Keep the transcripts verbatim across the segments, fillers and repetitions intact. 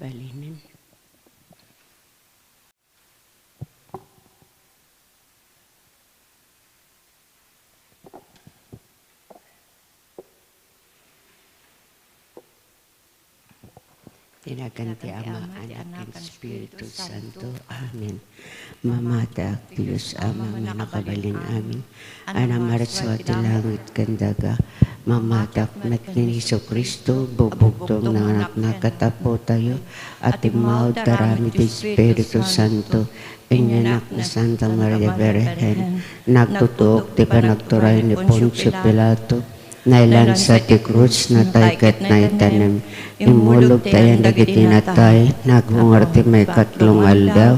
Balinen. Ti nagan ti Ama, Anak, ken Espiritu Santo. Amen. Mamatak ti Dios Ama nga nakabalin amin, a nangmarsua ti langit ken daga. Mamatak met ni Jesu-Cristo, bugbugtong nga nanaknaka tapuayo, a timmawd ti aramid ti Espiritu Santo, inyanak ni Santa Maria Birhen, nagtutuok ti panagturay ni Poncio Pilato, nailansa ti krus, natay ket naitanem, immulog ti ayan dagiti natay, nagungar ti maikatlo nga aldaw,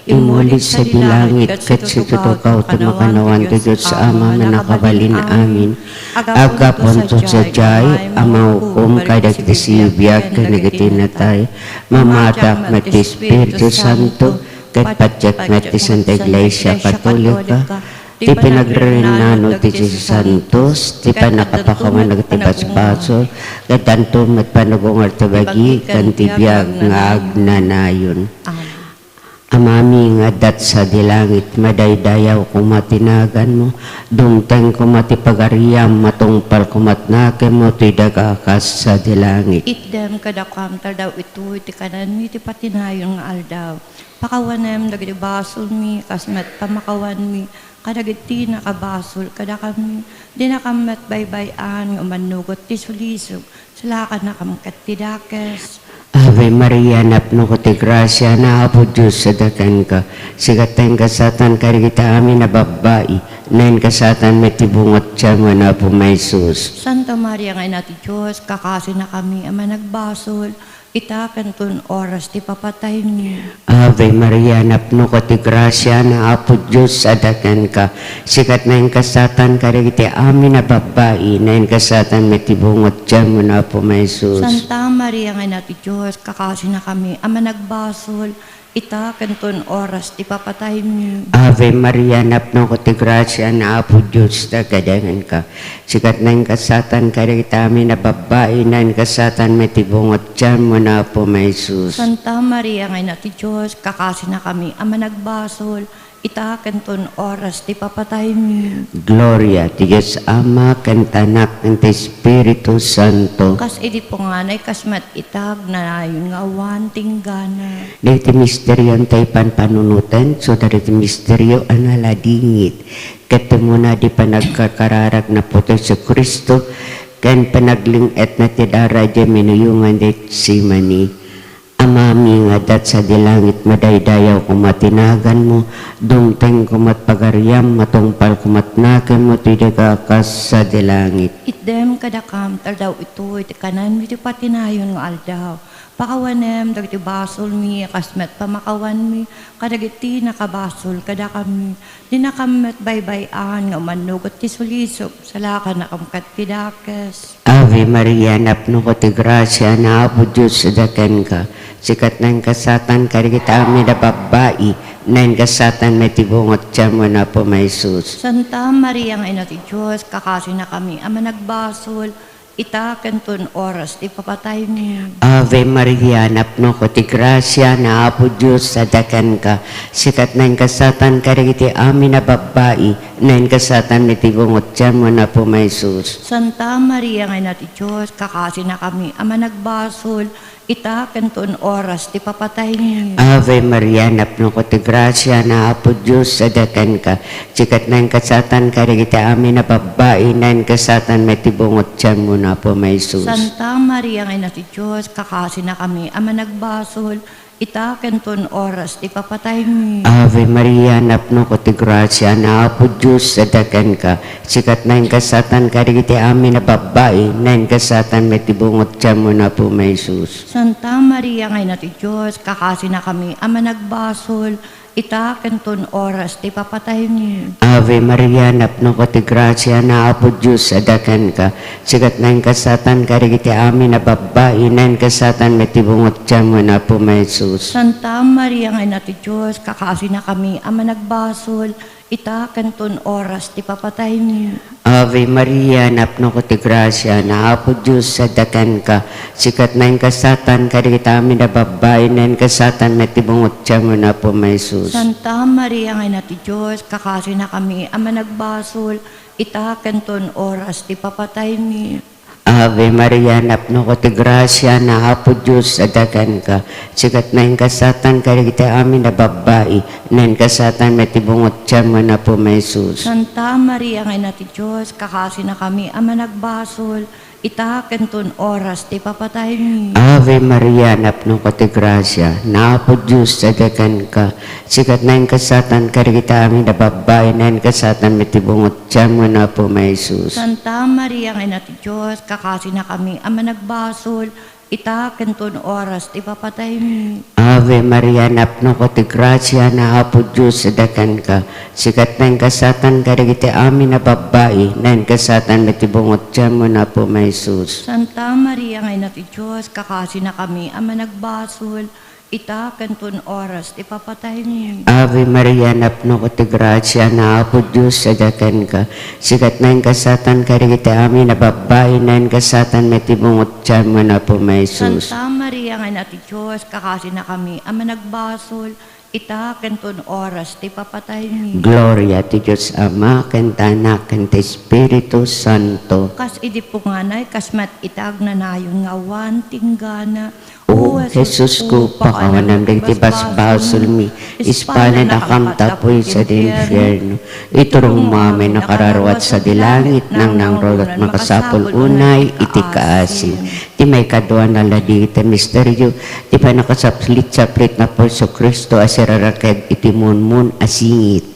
immuli sadi langit ket situtukaw ti makannawan ti Dios Ama nga nakabalin amin. Aggapunto sadiay a manghukom kadagiti sibibiag ken dagiti natay, mamatak met ti Espiritu Santo, ket patiek met ti Santa Iglesia Katolika, ti pinagrennano ti Santos, ti pannakapakawan dagiti basbasol, ket danto met panagungar ti bagi ken ti biag nga agnanayon. Amen. Amami nga adda sadi langit, madaydayaw koma ti naganmo, dumteng koma ti pagariam, matungpal koma ti nakemmo ti daga kas sadi langit. Itdem kadakam ti aldaw itoy ti kanenmi ti patinayon nga aldaw. Pakawanem dagiti basolmi, kas met pamakawanmi kadagiti nakabasol kadakami. Dinakam met baybay-an nga umannugot ti sulisog, salakannakam ket ti dakes. Ave Maria, napnoko ti grasia, ni Apo Dios adda kenka. Sika ti inkasatan kadagiti amin a babbai, ni inkasatan met ti bunga ti tianmo, ni Apo Jesus. Santa Maria nga Ina ti Dios, kakasinakami a managbasol, ita ken ton oras ti papataymi. Ave Maria, napnoko ti grasia, ni Apo Dios adda kenka. Sika ti inkasatan kadagiti amin a babbai, ni inkasatan met ti bunga ti tianmo, ni Apo Jesus. Santa Maria nga Ina ti Dios, kakasinakami a managbasol, ita ken ton oras ti papataymi. Ave Maria, napnoko ti grasia, ni Apo Dios adda kenka. Sika ti inkasatan kadagiti amin a babbai, ni inkasatan met ti bunga ti tianmo, ni Apo Jesus. Santa Maria nga Ina ti Dios, kakasinakami a managbasol, ita ken ton oras ti papataymi. Gloria ti Dios Ama, ken ti Anak, ken ti Espiritu Santo. Kas idi punganay, kas met ita agnanayon nga awan tinggana. Dagiti misterio ti panpanunoten, isu dagiti misterio a naladingit. Ket umuna di panagkarkararagna ni Jesu-Cristo, ken panagling-etna ti dara idiay minuyongan ti Getsemani. Amami nga adda sadi langit, madaydayaw koma ti naganmo, dumteng koma ti pagariam, matungpal koma ti nakemmo ti daga kas sadi langit. Itdem kadakam ti aldaw itoy ti kanenmi ti patinayon nga aldaw. Pakawanem dagiti basolmi, kas met pamakawanmi kadagiti nakabasol kadakami. Dinakam met baybay-an nga umannugot ti sulisog, salakannakam ket ti dakes. Ave Maria, napnoko ti grasia, ni Apo Dios adda kenka. Sika ti inkasatan kadagiti amin a babbai, ni inkasatan met ti bunga ti tianmo, ni Apo Jesus. Santa Maria nga Ina ti Dios, kakasinakami a managbasol, ita ken ton oras ti papataymi. Ave Maria, napnoko ti grasia, ni Apo Dios adda kenka. Sika ti inkasatan kadagiti amin a babbai, ni inkasatan met ti bunga ti tianmo, ni Apo Jesus. Santa Maria nga Ina ti Dios, kakasinakami a managbasol, ita ken ton oras ti papataymi. Ave Maria, napnoko ti grasia, ni Apo Dios adda kenka. Sika ti inkasatan kadagiti amin a babbai, ni inkasatan met ti bunga ti tianmo, ni Apo Jesus. Santa Maria nga Ina ti Dios, kakasinakami a managbasol, ita ken ton oras ti papataymi. Ave Maria, napnoko ti grasia, ni Apo Dios adda kenka. Sika ti inkasatan kadagiti amin a babbai, ni inkasatan met ti bunga ti tianmo, ni Apo Jesus. Santa Maria nga Ina ti Dios, kakasinakami a managbasol, ita ken ton oras ti papataymi. Ave Maria, napnoko ti grasia, ni Apo Dios adda kenka. Sika ti inkasatan kadagiti amin a babbai, ni inkasatan met ti bunga ti tianmo, ni Apo Jesus. Santa Maria nga Ina ti Dios, kakasinakami a managbasol, ita ken ton oras ti papataymi. Ave Maria, napnoka ti grasia, ni Apo Dios adda kenka. Sika ti naingasatan kadagiti amin a babbai, naingasatan met ti bungot tianmo, Apo Jesus. Santa Maria nga Ina ti Dios, kakasinakami a managbasol, ita ken ton oras ti papataymi. Ave Maria, napnoka ti grasia, ni Apo Dios adda kenka. Sika ti naingasatan kadagiti amin a babbai, naingasatan met ti bungot tianmo, Apo Jesus. Santa Maria nga Ina ti Dios, kakasinakami a managbasol, ita ken ton oras ti papataymi. Ave Maria, napnoka ti grasia, ni Apo Dios adda kenka. Sika ti naingasatan kadagiti amin a babbai, naingasatan met ti bungot tianmo, Apo Jesus. Santa Maria nga Ina ti Dios, kakasinakami a managbasol, ita ken ton oras ti papataymi. Ave Maria, napnoka ti grasia, ni Apo Dios adda kenka. Sika ti naingasatan kadagiti amin a babbai, naingasatan met ti bungot tianmo, Apo Jesus. Santa Maria nga Ina ti Dios, kakasinakami a managbasol, ita ken ton oras ti papataymi. Ave Maria, napnoka ti grasia, ni Apo Dios adda kenka. Sika ti naingasatan kadagiti amin a babbai, naingasatan met ti bungot tianmo, Apo Jesus. Santa Maria nga Ina ti Dios, kakasinakami a managbasol, ita ken ton oras ti papataymi. Gloria ti Dios Ama, ken ti Anak, ken ti Espiritu Santo. Kas idi punganay, kas met iti agnanayon nga awan tinggana. O Jesusko, pakawanam dagiti basbasolmi, ispalanakam tapno sa infierno. Iturongmo amin a kararuat sadi langit, nangnangruna ti makasapul unay iti kaasim. Ti maikadua nga ladi iti misterio, ti pannakasaplitsaplit ni Apo Jesu-Cristo a siraraked iti munmun a singit.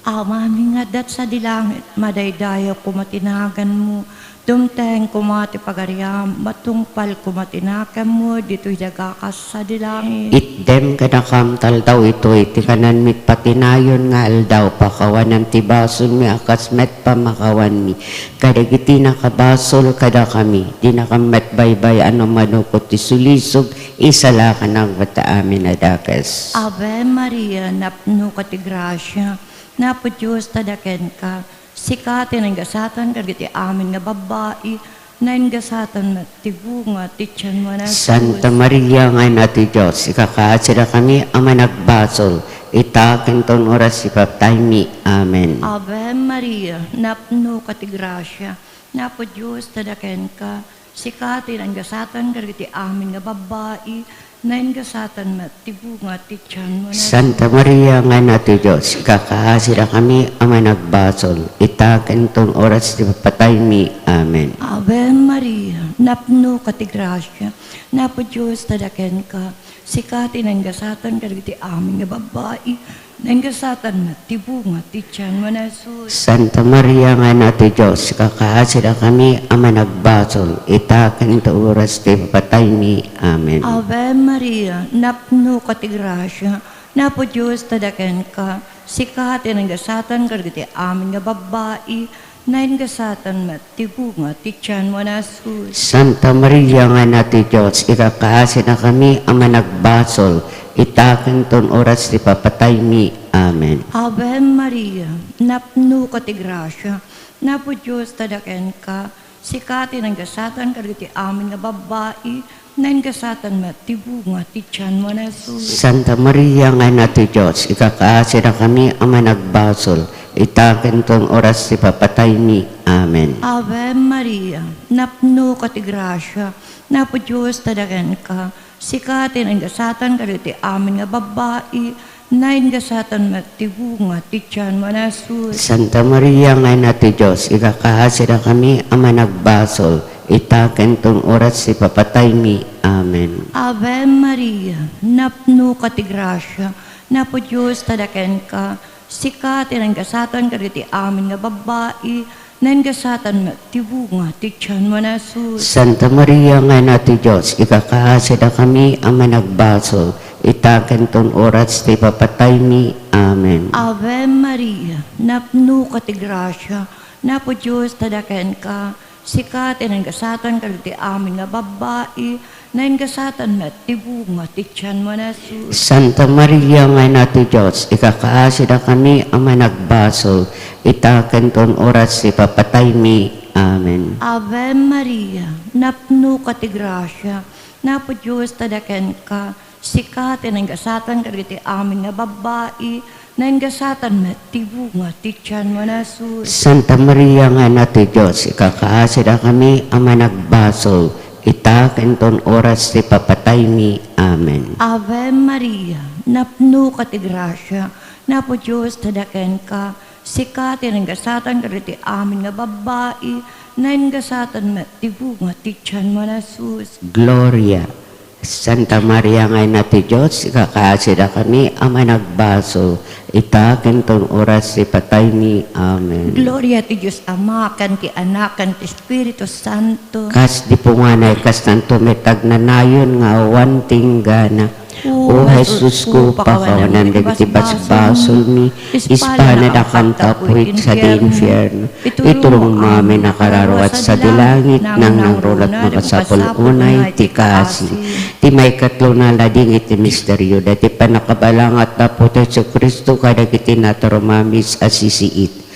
Amami nga adda sadi langit, madaydayaw koma ti naganmo, dumteng koma ti pagariam, matungpal koma ti nakemmo, ditoy daga kas sadi langit. Itdem kadakam ti aldaw itoy ti kananmi iti patinayon nga aldaw, pakawanam ti basolmi a kas met pamakawanmi kadagiti nakabasol kadakami, dinakam met baybay-an no manukot ti sulisog, isalakannak met amin a dakes. Ave Maria, napnoka ti grasia, Apo Dios adda kenka. Sika ti naingasatan kadagiti amin nga babbai, naingasatan met ti bunga ti tianmo a Jesus. Santa Maria nga Ina ti Dios, ikakaasidakami a managbasol, ita ken ton oras ti papataymi. Amen. Ave Maria, napnoka ti grasia, Apo Dios adda kenka. Sika ti naingasatan kadagiti amin nga babbai, naingasatan met ti bunga ti tianmo a Jesus. Santa Maria nga Ina ti Dios, ikakaasidakami a managbasol, ita ken ton oras ti papataymi. Amen. Ave Maria, napnoka ti grasia, Apo Dios adda kenka. Sika ti naingasatan kadagiti amin nga babbai, naingasatan met ti bunga ti tianmo a Jesus. Santa Maria nga Ina ti Dios, ikakaasidakami a managbasol, ita ken ton oras ti papataymi. Amen. Ave Maria, napnoka ti grasia, Apo Dios adda kenka. Sika ti naingasatan kadagiti amin nga babbai, naingasatan met ti bunga ti tianmo a Jesus. Santa Maria nga Ina ti Dios, ikakaasidakami a managbasol, ita ken ton oras ti papataymi. Amen. Ave Maria, napnoka ti grasia, Apo Dios adda kenka. Sika ti naingasatan kadagiti amin nga babbai, naingasatan met ti bunga ti tianmo a Jesus. Santa Maria nga Ina ti Dios, ikakaasidakami a managbasol, ita ken ton oras ti papataymi. Amen. Ave Maria, napnoka ti grasia, Apo Dios adda kenka. Sika ti naingasatan kadagiti amin nga babbai, naingasatan met ti bunga ti tianmo a Jesus. Santa Maria nga Ina ti Dios, ikakaasidakami a managbasol, ita ken ton oras ti papataymi. Amen. Ave Maria, napnoka ti grasia, Apo Dios adda kenka. Sika ti naingasatan kadagiti amin nga babbai, naingasatan met ti bunga ti tianmo a Jesus. Santa Maria nga Ina ti Dios, ikakaasidakami a managbasol, ita ken ton oras ti papataymi. Amen. Ave Maria, napnoka ti grasia, Apo Dios adda kenka. Sika ti naingasatan kadagiti amin nga babbai, naingasatan met ti bunga ti tianmo a Jesus. Santa Maria nga Ina ti Dios, ikakaasidakami a managbasol, ita ken ton oras ti papataymi. Amen. Ave Maria, napnoka ti grasia, Apo Dios adda kenka, sika ti naingasatan kadagiti amin nga babbai, naingasatan met ti bunga ti tianmo a Jesus. Santa Maria nga Ina ti Dios, ikakaasidakami a managbasol, ita ken ton oras ti papataymi. Amen. Ave Maria, napnoka ti grasia, Apo Dios adda kenka, sika ti naingasatan kadagiti amin nga babbai, naingasatan met ti bunga ti tianmo a Jesus. Gloria. Santa Maria nga Ina ti Dios, ikakaasidakami a managbasol, ita ken ton oras ti pataymi. Amen. Gloria ti Dios Ama, ken ti Anak, ken ti Espiritu Santo. Kas di punganay, kastanto met agnanayon nga awan tinggana. O Jesusko, pakawanam dagiti basbasolmi, ispaladakam tapno iti infierno. Iturongmo amin a kararuat sadi langit, nangnangruna ti masapul unay ti kaasi. Ti maikatlo, naladingit ti misterio daytoy pannakabalangat ni Apo Jesu-Cristo kadagiti naturumamis a sisiit.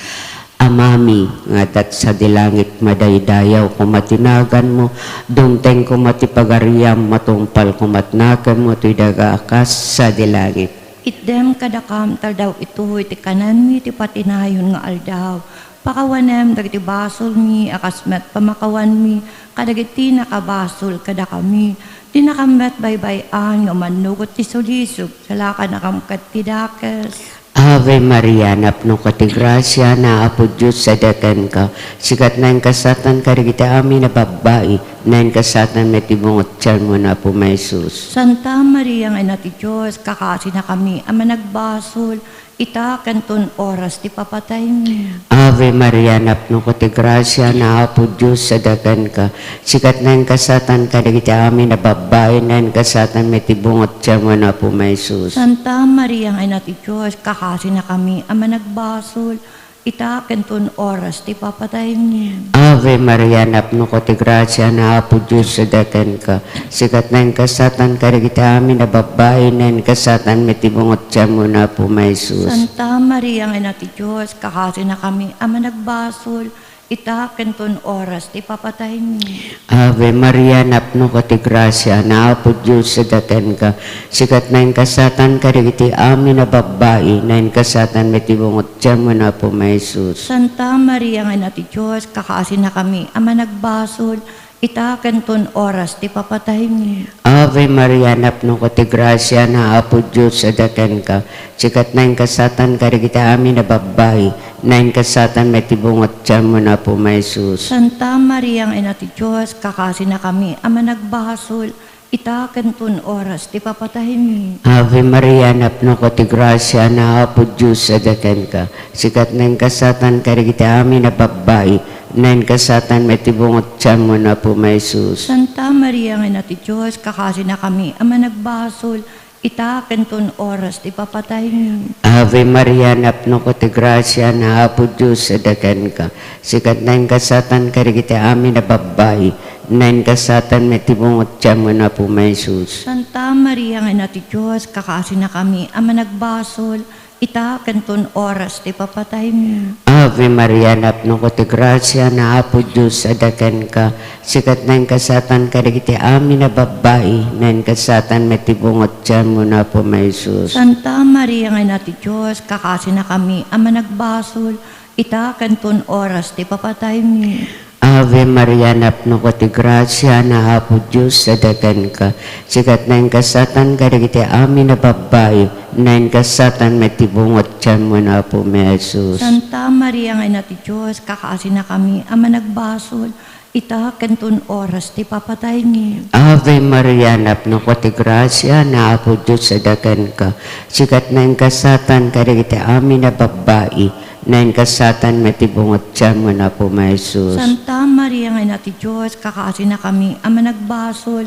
Amami nga adda sadi langit, madaydayaw koma ti naganmo, dumteng koma ti pagariam, matungpal koma ti naganmo, toy daga a kas sadi langit. Itdem kadakam ti aldaw itoy ti kanenmi ti patinayon nga aldaw. Pakawanem dagiti basolmi a kas met pamakawanmi kadagiti nakabasol kadakami. Dinakam met baybay-an nga umannugot ti sulisog, salakanakam ket ti dakes. Ave Maria, napnoka ti grasia, ni Apo Dios adda kenka. Sika ti naingasatan kadagiti amin a babbai, naingasatan met ti bunga ti tianmo, ni Apo Jesus. Santa Maria nga Ina ti Dios, kakasinakami a managbasol, ita ken ton oras ti papataymi. Ave Maria, napnoka ti grasia, ni Apo Dios adda kenka. Sika ti naingasatan kadagiti amin a babbai, naingasatan met ti bunga ti tianmo, ni Apo Jesus. Santa Maria nga Ina ti Dios, kakasinakami a managbasol, ita ken ton oras ti papataymi. Ave Maria, napnoka ti grasia, ni Apo Dios adda kenka. Sika ti naingasatan kadagiti amin a babbai, naingasatan met ti bunga ti tianmo, ni Apo Jesus. Santa Maria nga Ina ti Dios, kakasinakami a managbasol, ita ken ton oras ti papataymi. Ave Maria, napnoka ti grasia, ni Apo Dios adda kenka. Sika ti naingasatan kadagiti amin a babbai, naingasatan met ti bunga ti tianmo, ni Apo Jesus. Santa Maria nga Ina ti Dios, kakasinakami a managbasol, ita ken ton oras ti papataymi. Ave Maria, napnoka ti grasia, ni Apo Dios adda kenka. Sika ti naingasatan kadagiti amin a babbai, naingasatan met ti bunga ti tianmo, ni Apo Jesus. Santa Maria nga Ina ti Dios, kakasinakami a managbasol, ita ken ton oras ti papataymi. Ave Maria, napnoka ti grasia, ni Apo Dios adda kenka. Sika ti naingasatan kadagiti amin a babbai, naingasatan met ti bunga ti tianmo, ni Apo Jesus. Santa Maria nga Ina ti Dios, kakasinakami a managbasol, ita ken ton oras ti papataymi. Ave Maria, napnoka ti grasia, ni Apo Dios adda kenka. Sika ti naingasatan kadagiti amin a babbai, naingasatan met ti bunga ti tianmo, ni Apo Jesus. Santa Maria nga Ina ti Dios, kakasinakami a managbasol, ita ken ton oras ti papataymi. Ave Maria, napnoka ti grasia, ni Apo Dios adda kenka. Sika ti naingasatan kadagiti amin a babbai, naingasatan met ti bunga ti tianmo, ni Apo Jesus. Santa Maria nga Ina ti Dios, kakasinakami a managbasol, ita ken ton oras ti papataymi. Ave Maria, napnoka ti grasia, ni Apo Dios adda kenka. Sika ti naingasatan kadagiti amin a babbai, naingasatan met ti bunga ti tianmo, ni Apo mi Jesus. Santa Maria nga Ina ti Dios, kakasinakami a managbasol, ita ken ton oras ti papataymi. Ave Maria, napnoka ti grasia, ni Apo Dios adda kenka. Sika ti naingasatan kadagiti amin a babbai, naingasatan met ti bunga ti tianmo, ni Apo mi Jesus. Santa Maria nga Ina ti Dios, kakasinakami a managbasol,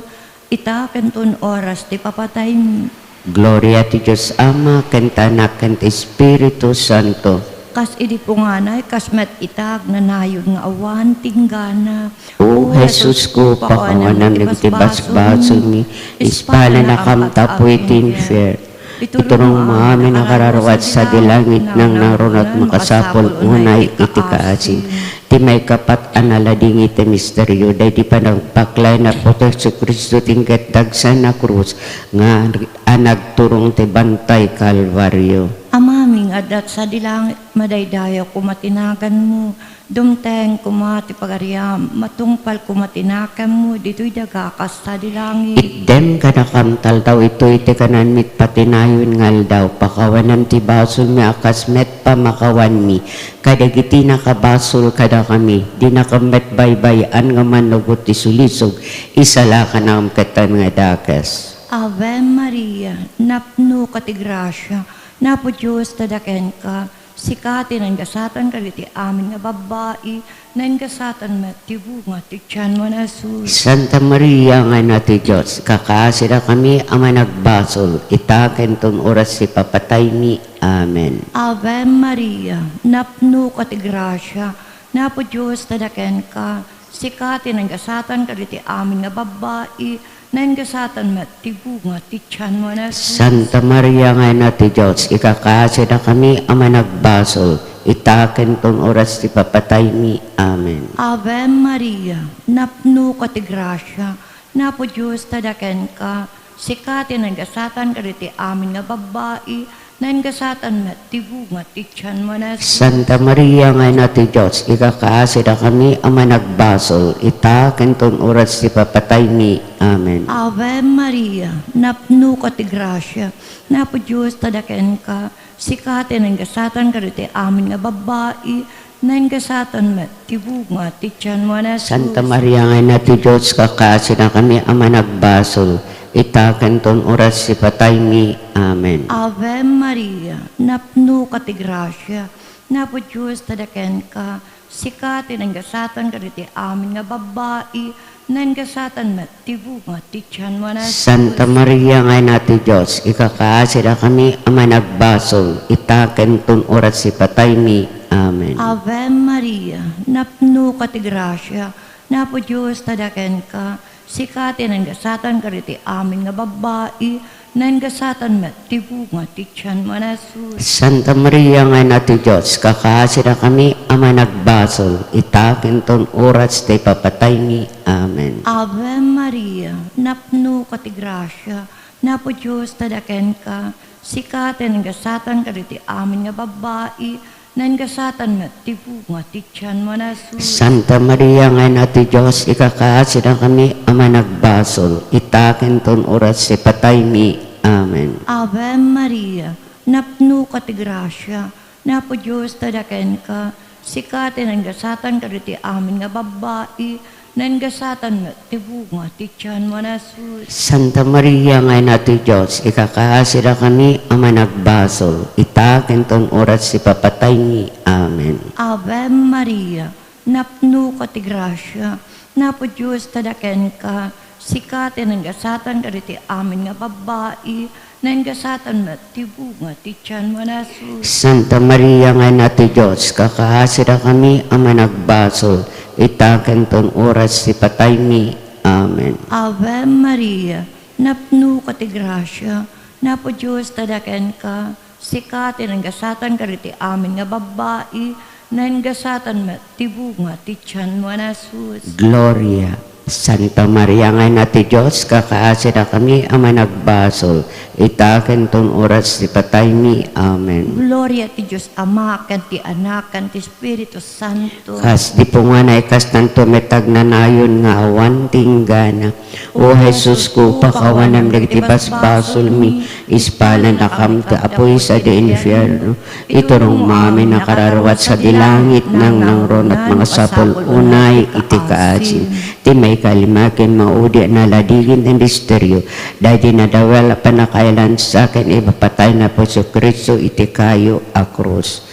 ita ken ton oras ti papataymi. Gloria ti Dios Ama, ken ti Anak, ken ti Espiritu Santo. Kas idi punganay, kas met ita agnanayon nga awan tinggana. O Jesus ko, pakawanam dagiti basbasolmi, ispalanakam ta apuy ti infier. Iturongmo amin a kararua sadi langit, nangnangruna ti makasapul unay iti kaasi. Ti maikapat a naladingit ti misterio, daydi panagbaklay ni Apo Jesu-Cristo ti inggad dagsen a krus nga a nagturong ti bantay Kalvario. Amami nga adda sadi langit, madaydayaw koma ti naganmo, dumteng koma ti pagariam, matungpal koma ti nakemmo ditoy daga kas sadi langit. Itdem kadakam ta aldaw itoy ti kananmi iti patinayon nga aldaw, pakawanam ti basolmi a kas met pamakawanmi kadagiti nakabasol kadakami, dinakam met baybay-an nga mannugot ti sulisog, isalakanakam ketdin nga dakes. Ave Maria, napnoka ti grasia, Apo Dios adda kenka, sika ti nagasatan kadagiti amin nga babbai, nagasatan met ti bunga ti tianmo a Jesus. Santa Maria nga Ina ti Dios, ikakaasidakami a managbasol, ita ken ton oras ti papataymi. Amen. Ave Maria, napnoka ti grasia, Apo Dios adda kenka, sika ti nagasatan kadagiti amin nga babbai, nagasatan met ti bunga ti tianmo a Jesus. Santa Maria nga Ina ti Dios, ikakaasidakami a managbasol, ita ken ton oras ti papataymi. Amen. Ave Maria, napnoka ti grasia, Apo Dios adda kenka, sika ti nagasatan kadagiti amin nga babbai, nagasatan met ti bunga ti tianmo a Jesus. Santa Maria nga Ina ti Dios, ikakaasidakami a managbasol, ita ken ton oras ti papataymi. Amen. Ave Maria, napnoka ti grasia, Apo Dios adda kenka, sika ti nagasatan kadagiti amin nga babbai, nagasatan met ti bunga ti tianmo a Jesus. Santa Maria nga Ina ti Dios, ikakaasidakami a managbasol, ita ken ton oras ti pataymi. Amen. Ave Maria, napnoka ti grasia, Apo Dios adda kenka, sika ti nagasatan kadagiti amin nga babbai, nagasatan met ti bunga ti tianmo a Jesus. Santa Maria nga Ina ti Dios, ikakaasidakami a managbasol, ita ken ton oras ti pataymi. Amen. Ave Maria, napnoka ti grasia, Apo Dios adda kenka, sika ti nagasatan kadagiti amin nga babbai, nagasatan met ti bunga ti tianmo a Jesus. Santa Maria nga Ina ti Dios, ikakaasidakami a managbasol, ita ken ton oras ti papataymi. Amen. Ave Maria, napnoka ti grasia, Apo Dios adda kenka, sika ti nagasatan kadagiti amin nga babbai, nagasatan met ti bunga ti tianmo a Jesus. Santa Maria nga Ina ti Dios, ikakaasidakami a managbasol, ita ken ton oras ti pataymi. Amen. Ave Maria, napnoka ti grasia, Apo Dios adda kenka, sika ti nagasatan kadagiti amin nga babbai, nagasatan met ti bunga ti tianmo a Jesus. Santa Maria nga Ina ti Dios, ikakaasidakami a managbasol, ita ken ton oras ti papataymi. Amen. Ave Maria, napnoka ti grasia, Apo Dios adda kenka, sika ti nagasatan kadagiti amin nga babbai, nagasatan met ti bunga ti tianmo a Jesus. Santa Maria nga Ina ti Dios, ikakaasidakami a managbasol, ita ken ton oras ti pataymi. Amen. Ave Maria, napnoka ti grasia, Apo Dios adda kenka, sika ti nagasatan kadagiti amin nga babbai, nagasatan met ti bunga ti tianmo a Jesus. Gloria. Santa Maria nga Ina ti Dios, ikakaasidakami a managbasol, ita ken ton oras ti pataymi. Amen. Gloria ti Dios Ama, ken ti Anak, ken ti Espiritu Santo. Kas di punganay, kastanto met agnanayon nga awan tinggana. O Jesus ko, pakawanam dagiti basbasolmi, ispalanakam ta apuy sadi infierno. Iturongmo amin a kararua sadi langit, nangnangruna ti makasapul unay iti kaasi. Ti maikalima ken maudi a naladingit a misterio, daydi nadawel a pannakailangsa ken ipapatay ni Apo Jesu-Cristo iti kayo a krus.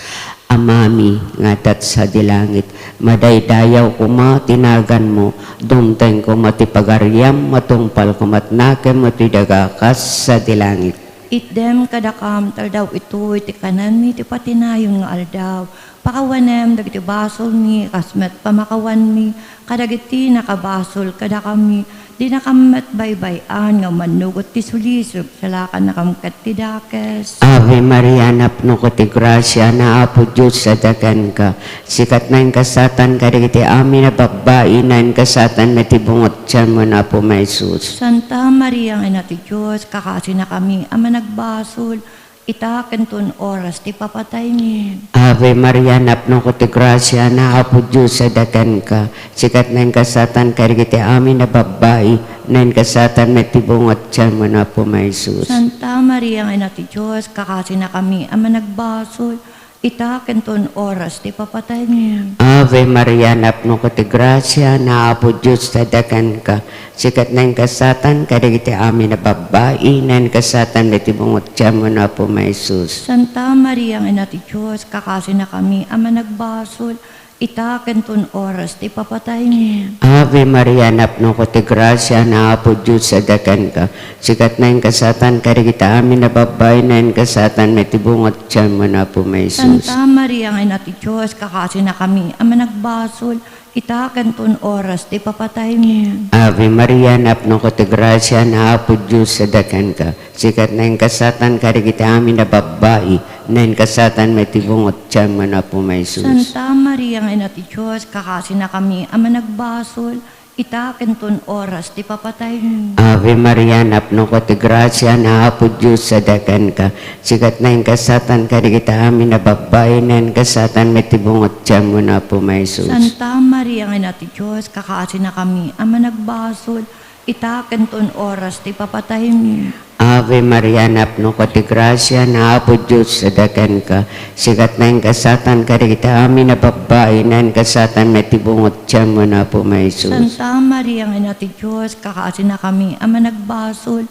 Amami nga adda sadi langit, madaydayaw koma ti naganmo, dumteng koma ti pagariam, matungpal koma ti nakemmo iti daga kas sadi langit. Itdem kadakam ti aldaw itoy ti kanenmi ti patinayon nga aldaw. Pakawanem dagiti basolmi, kas met pamakawanmi kadagiti nakabasol kadakami. Dinakam met baybay-an nga umannugot ti sulisog, salakannakam ket ti dakes. Ave Maria, napnoko ti grasia, ni Apo Dios adda kenka. Sika ti naingasatan kadagiti amin a babbai, naingasatan met ti bungot ti tianmo, ni Apo mi a Jesus. Santa Maria nga Ina ti Dios, kakasinakami a managbasol, ita ken ton oras ti papataymi. Ave Maria, napnoko ti grasia, ni Apo Dios adda kenka. Sika ti naingasatan kadagiti amin a babbai, naingasatan met ti bungot ti tianmo, ni Apo mi a Jesus. Santa Maria nga Ina ti Dios, kakasinakami a managbasol, ita ken ton oras ti papataymi. Ave Maria, napnoko ti grasia, ni Apo Dios adda kenka. Sika ti naingasatan kadagiti amin a babbai, naingasatan met ti bungot ti tianmo, ni Apo mi a Jesus. Santa Maria nga Ina ti Dios, kakasinakami a managbasol, ita ken ton oras ti papataymi. Ave Maria, napnoko ti grasia, ni Apo Dios adda kenka. Sika ti naingasatan kadagiti amin a babbai, naingasatan met ti bungot ti tianmo, ni Apo mi a Jesus. Santa Maria nga Ina ti Dios, kakasinakami a managbasol, ita ken ton oras ti papataymi. Ave Maria, napnoko ti grasia, ni Apo Dios adda kenka. Sika ti naingasatan kadagiti amin a babbai, naingasatan met ti bungot ti tianmo, ni Apo mi a Jesus. Santa Maria nga Ina ti Dios, kakasinakami a managbasol, ita ken ton oras ti papataymi. Ave Maria, napnoko ti grasia, ni Apo Dios adda kenka. Sika ti naingasatan kadagiti amin a babbai, naingasatan met ti bungot ti tianmo, ni Apo mi a Jesus. Santa Maria nga Ina ti Dios, kakasinakami a managbasol, ita ken ton oras ti papataymi. Ave Maria, napnoko ti grasia, ni Apo Dios adda kenka. Sika ti naingasatan kadagiti amin a babbai, naingasatan met ti bungot ti tianmo, ni Apo mi a Jesus. Santa Maria nga Ina ti Dios, kakasinakami a managbasol,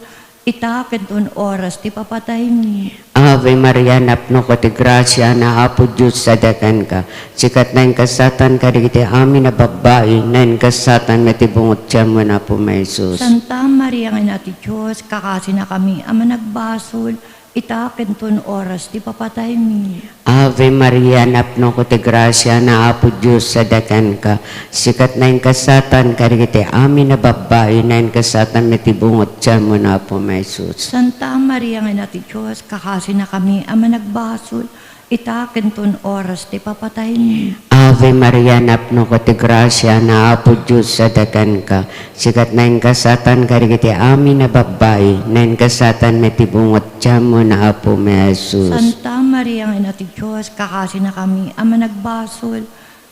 ita ken ton oras ti papataymi. Ave Maria, napnoko ti grasia, ni Apo Dios adda kenka. Sika ti naingasatan kadagiti amin a babbai, naingasatan met ti bungot ti tianmo, ni Apo mi a Jesus. Santa Maria nga Ina ti Dios, kakasinakami a managbasol, ita ken ton oras ti papataymi. Ave Maria, napnoko ti grasia, ni Apo Dios adda kenka. Sika ti naingasatan kadagiti amin a babbai, naingasatan met ti bungot ti tianmo, ni Apo mi a Jesus. Santa Maria nga Ina ti Dios, kakasinakami a managbasol, ita ken ton oras ti papataymi. Ave Maria, napnoko ti grasia, ni Apo Dios adda kenka. Sika ti naingasatan kadagiti amin a babbai, naingasatan met ti bungot ti tianmo, ni Apo mi a Jesus. Santa Maria nga Ina ti Dios, kakasinakami a managbasol,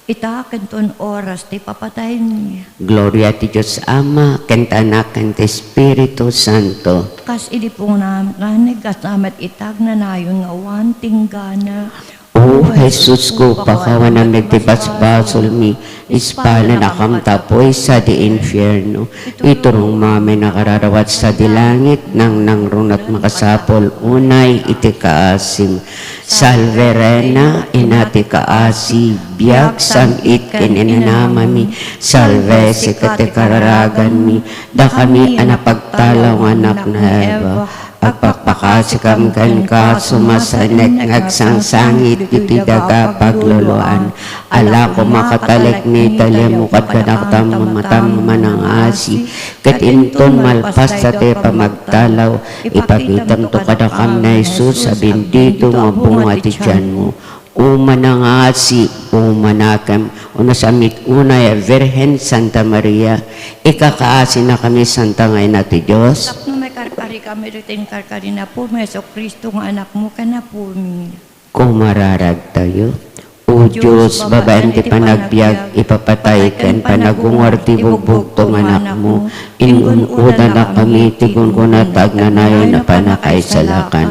ita ken ton oras ti papataymi. Gloria ti Dios Ama, ken ti Anak, ken ti Espiritu Santo. Kas idi punam, nganeg, kasta met ita agnanayon nga awan tinggana. O Jesusko, pakawanam met ti basbasolmi, ispalanakam ta apuy sadi infierno. Iturongmo amin a kararawatta sadi langit, nangnangruna ti makasapul unay iti kaasim. Salve Reina, Ina ti kaasi, biag, sam-it ken inanamami. Salve, sika ti kararaganmi, dakami a napagtalaw nga annak ni Eva. Agpakpakasikam kenka, sumasanek nga agsangsangit iti daga a pagluluan. Ala koma, katalekmi, ta liammo kad kanakan ta matam nga manangasi, ket inton malpas daytoy a pamagtalaw, ipakitamto kadakam ni Jesus a bendito nga bunga ti tianmo. O manangasi, o manakem, uno sam-it unay a Birhen Santa Maria, ikakaasinakami, Santa nga Ina ti Dios. Tapno maikarkarikami iti inkarkari ni Apomi Jesu-Cristo nga Anakmo ken Apomi. Kumararagtayo. O Dios, babaen ti panagbiag, ipapatay ken panagungor ti bugbugto nga Anakmo, ingun-odanakami ti gunggona ti agnanayon a pannakaisalakan.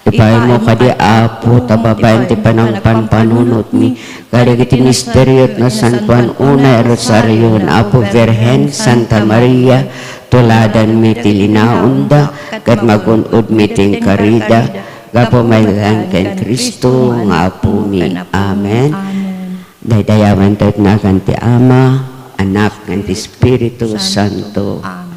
Ipaaymo kadi, Apo, ta babaen ti panangpanpanunotmi kadagiti misterio ti nasantoan unay a rosario ni Apo Birhen Santa Maria, tuladanmi ti linaonda, ket magun-odmi ti inkarida, gapu maileng ken Cristo nga Apomi. Amen. Daydayawen tayo ti nagan ti Ama, Anak, ken ti Espiritu Santo. Amen.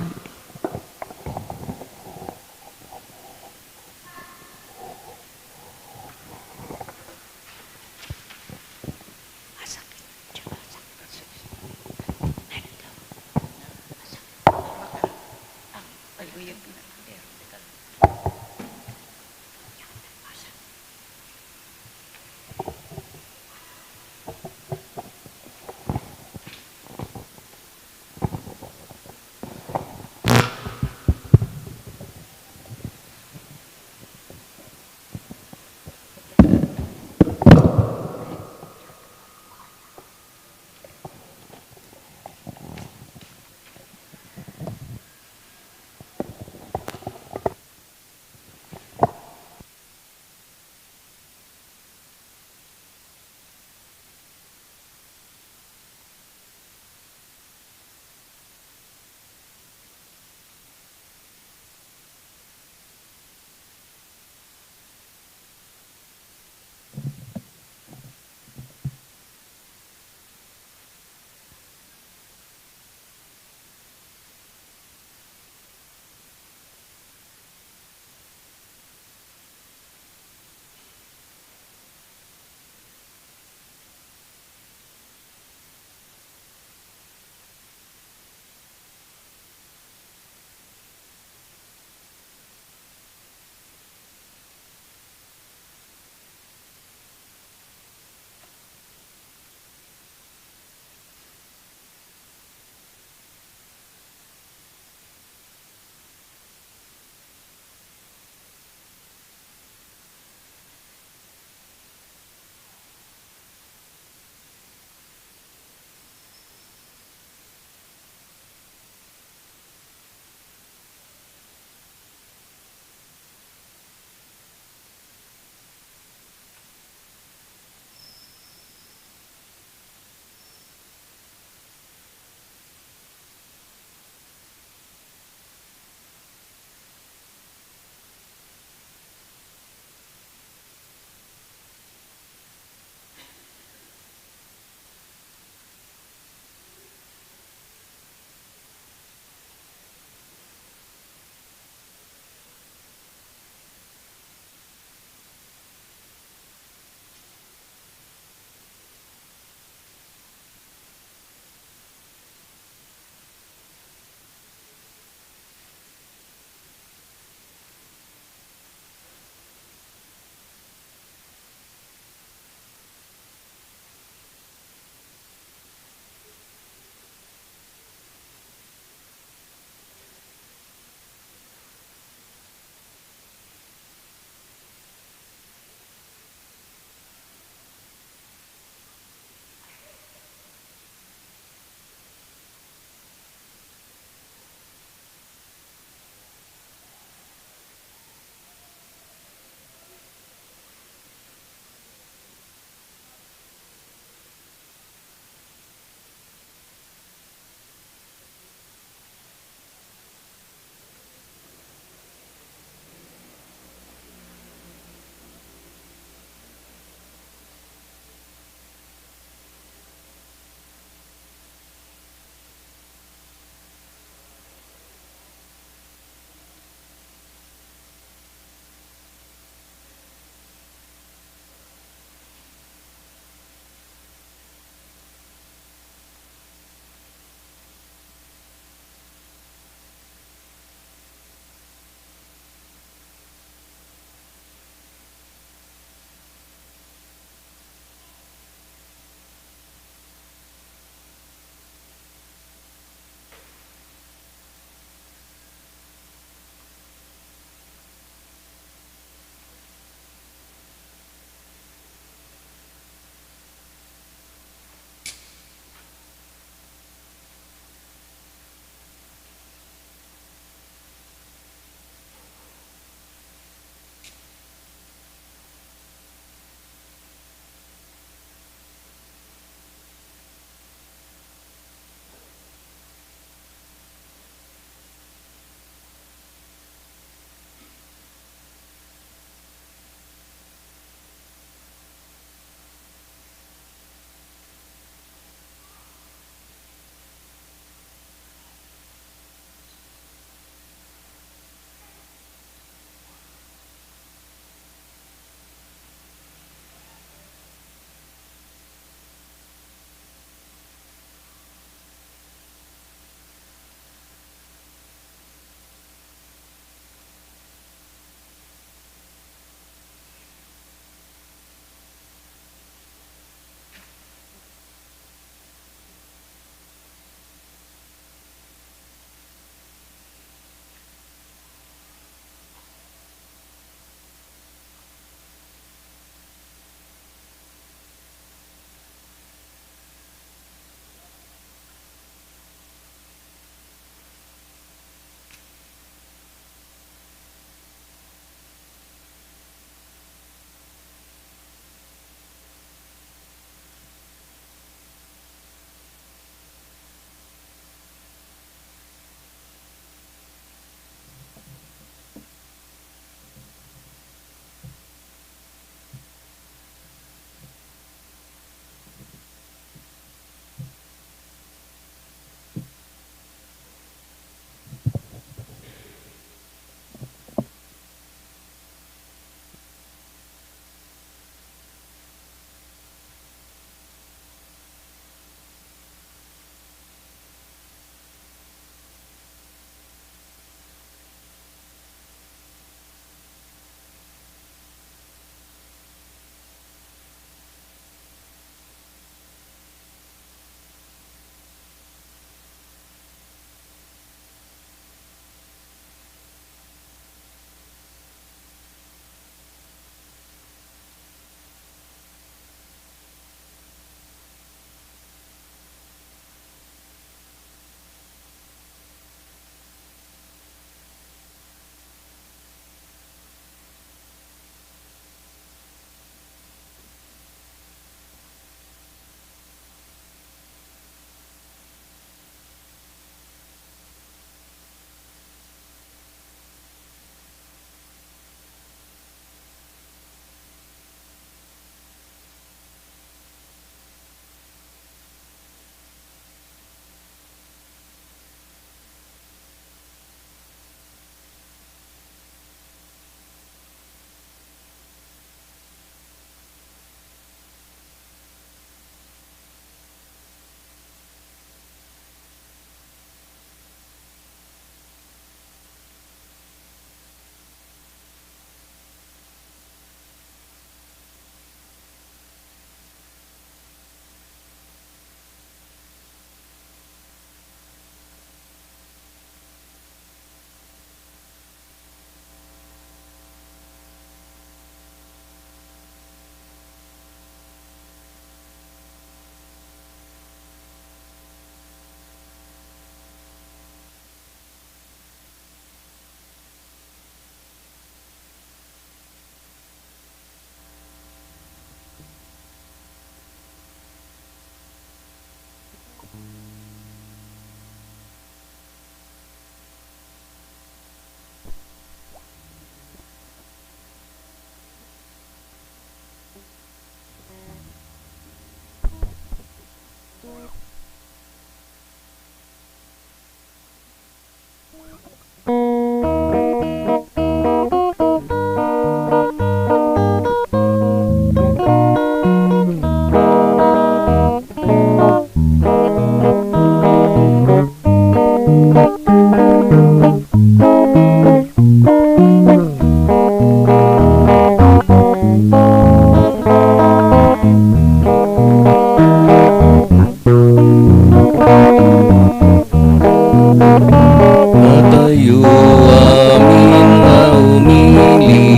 Datayo amin nga umili,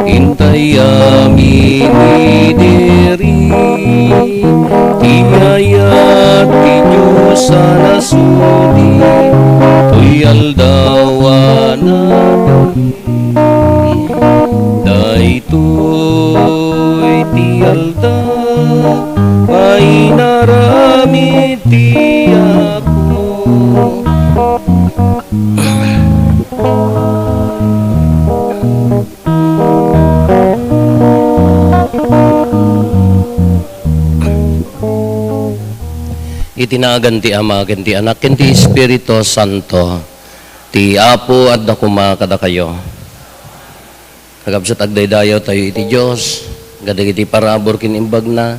intay amin idi diri. Ti ayat ti Dios a nasudi, toy aldaw a nabi. Daytoy ti aldaw a inaramid ti Apo. Iti nagan ti Ama, ken ti Anak, ken ti Espiritu Santo. Ti Apo adda koma kadakayo. Kakabsat, agdaydayaw tayo iti Dios, kadagiti parabur ken imbagna.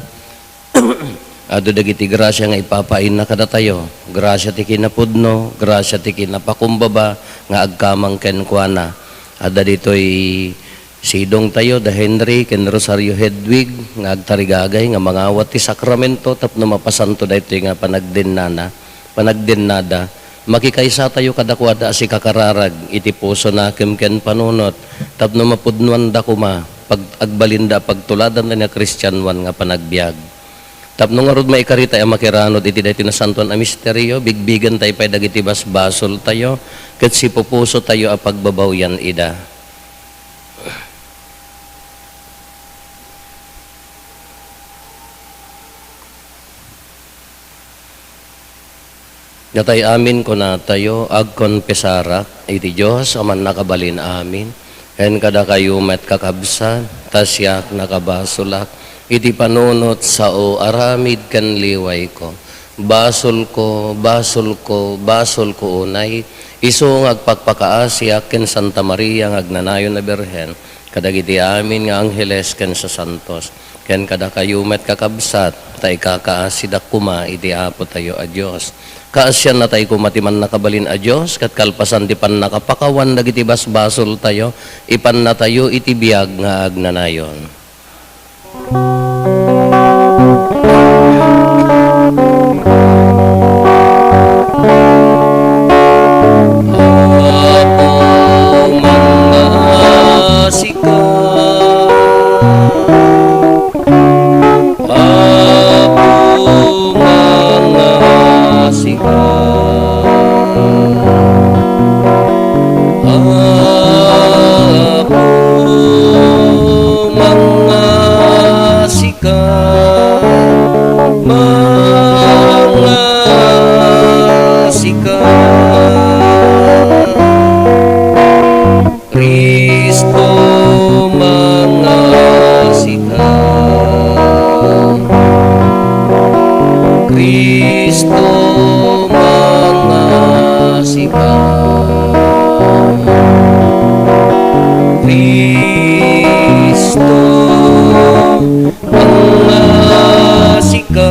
Adu dagiti grasia nga ipapaayna kadatayo. Grasia ti kinapudno, grasia ti kinapakumbaba nga agkamang kenkuana. Adda ditoy sidongtayo, da Henry ken Rosario Hedwig, nga agtarigagay nga mangawat ti sakramento tapno mapasanto daytoy nga panagdennana, panagdennada. Makikaysatayo kadakuada a sikakararag iti pusona ken, ken panunot tapno mapudnoanda koma, pag-, agbalinda a pagtuladan ti nakristianoan nga panagbiag. Tapno ngarud maikaritayo a makiranud iti daytoy nasantoan a misterio, bigbigentayo pay dagiti basbasoltayo ket sipupusotayo a pagbabawian ida. Natay amin kunatayo, agkonfesarak iti Dios a mannakabalin amin, ken kadakayo met, kakabsat, ta siak nakabasolak iti panunot, sao, aramid ken liwayko. Basolko, basolko, basolko unay, isu nga agpakpakaasiak ken Santa Maria nga agnanayon a Birhen, kadagiti amin nga angheles ken sasantos, ken kadakayo met, kakabsat, ta ikakaasidak koma iti Apotayo a Dios. Kaasiannatayo koma ti Mannakabalin a Dios, ket kalpasan ti pannakapakawan dagiti basbasoltayo, ipannatayo iti biag nga agnanayon. Apo, mangngasika. Apo, mangngasika. Apo, mangngasika. Mangngasika. Cristo, mangngasika. Cristo, mangngasika. Cristo, mangngasika,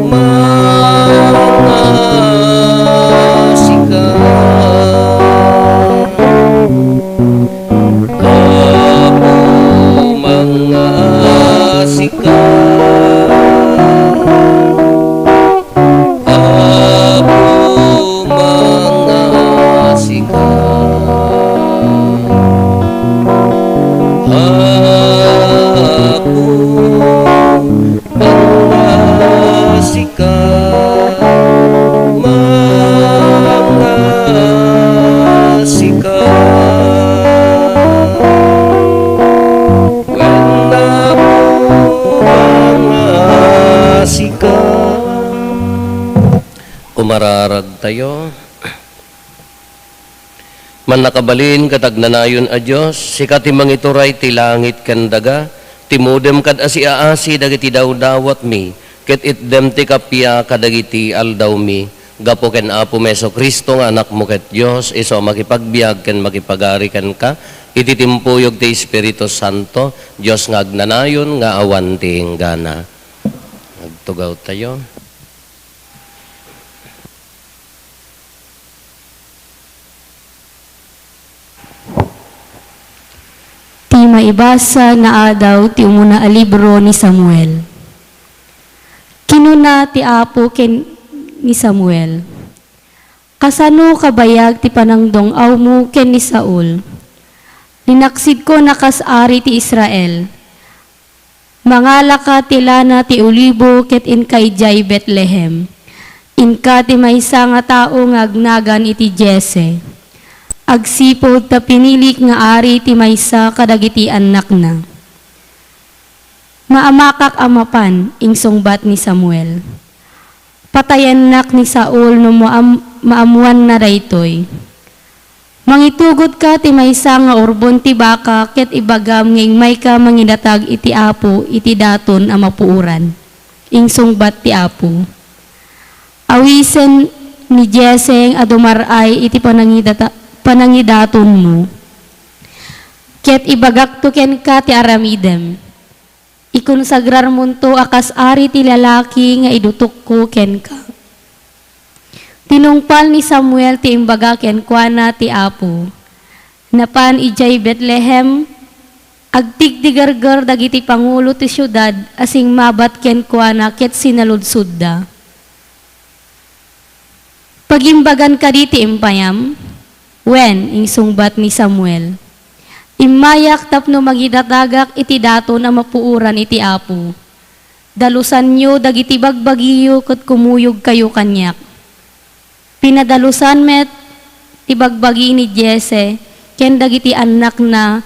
mangngasika. Apo, mangngasika. Apo, mangngasika. Apo, mangngasika. Mangngasika. Wen, Apo, mangngasika. Umararagtayo. Mannakabalin ket agnanayon a Dios, sika ti mangituray ti langit ken daga, timudem kad-asiaasi dagiti dawdawatmi, ket itdem ti kappia kadagiti aldawmi. Gapu ken Apo Jesu-Cristo nga Anakmo ket Dios, isu a makipagbiag ken makipagari kenka, iti timpuyog ti Espiritu Santo, Dios nga agnanayon nga awan ti inggana. Agtugawtayo. Ti maibasa nga adaw ti umuna a libro ni Samuel. Kinuna ti Apo ken ni Samuel, "Kasano kabayag ti panangdung-awmo ken ni Saul? Linaksidko a kas ari ti Israel. Mangalaka ti lana ti olibo ket inka idiay Betlehem. Inka ti maysa nga tao nga agnagan iti Jesse. Agsipud ta pinilik nga ari ti maysa kadagiti annakna." "Maamakak a mapan," insungbat ni Samuel. "Patayennak ni Saul no maam-, maammoanna daytoy. Mangitugotka ti maysa nga urbon ti baka ket ibagam nga immayka mangidatag iti Apo iti daton a mapuoran," insungbat ti Apo. "Awisen ni Jesse a dumar-ay iti panangidata-, panangidatonmo, ket ibagakto kenka ti aramidem. Ikonsagrarmonto a kas ari ti lalaki nga idutokko kenka." Tinungpal ni Samuel ti imbaga kenkuana ti Apo. Napan idiay Betlehem, agtigtigerger dagiti pangulo ti siudad a singmabat kenkuana ket sinaludsodda, "Pagimbagan kadi ti impayam?" "Wen," insungbat ni Samuel, "immayak tapno mangidatagak iti daton a mapuoran iti Apo. Dalusanyo dagiti bagbagiyo ket kumuyogkayo kaniak." Pinadalusan met ti bagbagi ni Jesse ken dagiti annakna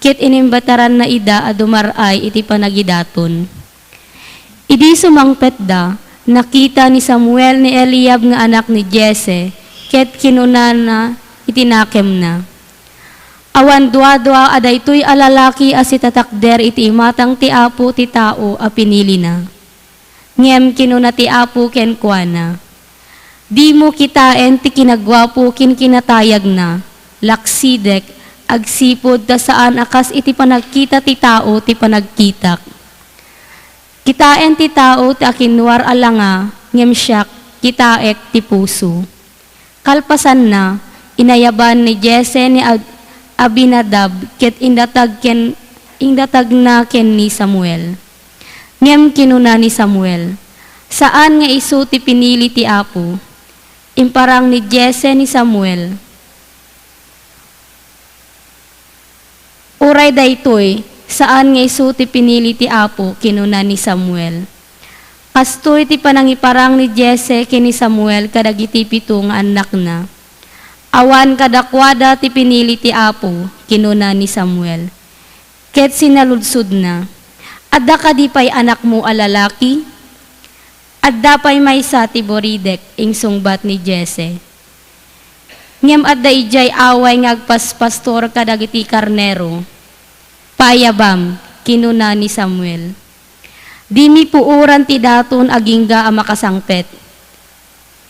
ket inimbitaranna ida a dumar-ay iti panagidaton. Idi sumangpetda, nakita ni Samuel ni Eliab nga anak ni Jesse, ket kinunana iti nakemna, "Awan duadua a daytoy a lalaki a sitatakder iti imatang ti Apo ti tao a pinilina." Ngem kinuna ti Apo kenkuana, "Dimo kitaen ti kinaguapo ken kinatayagna, laksidek, agsipud ta saan a kas iti panagkita ti tao ti panagkitak. Kitaen ti tao ti akinnuar a langa, ngem siak, kitaek ti puso." Kalpasanna, inayaban ni Jesse ni Ab-, Abinadab ket indatag ken, indatagna ken ni Samuel. Ngem kinuna ni Samuel, "Saan nga isu ti pinili ti Apo." Imparang ni Jesse ni Samuel. "Uray daytoy, saan nga isu ti pinili ti Apo," kinuna ni Samuel. Kastoy ti panangiparang ni Jesse ken ni Samuel kadagiti pito nga annakna. "Awan kadakuada ti pinili ti Apo," kinuna ni Samuel. Ket sinaludsodna, "Adda kadi pay anakmo a lalaki?" "Adda pay maysa ti buridek," insungbat ni Jesse. "Ngem adda idiay away nga agpaspastor kadagiti karnero." "Paayabam," kinuna ni Samuel. "Dimi puoran ti daton agingga a makasangpet."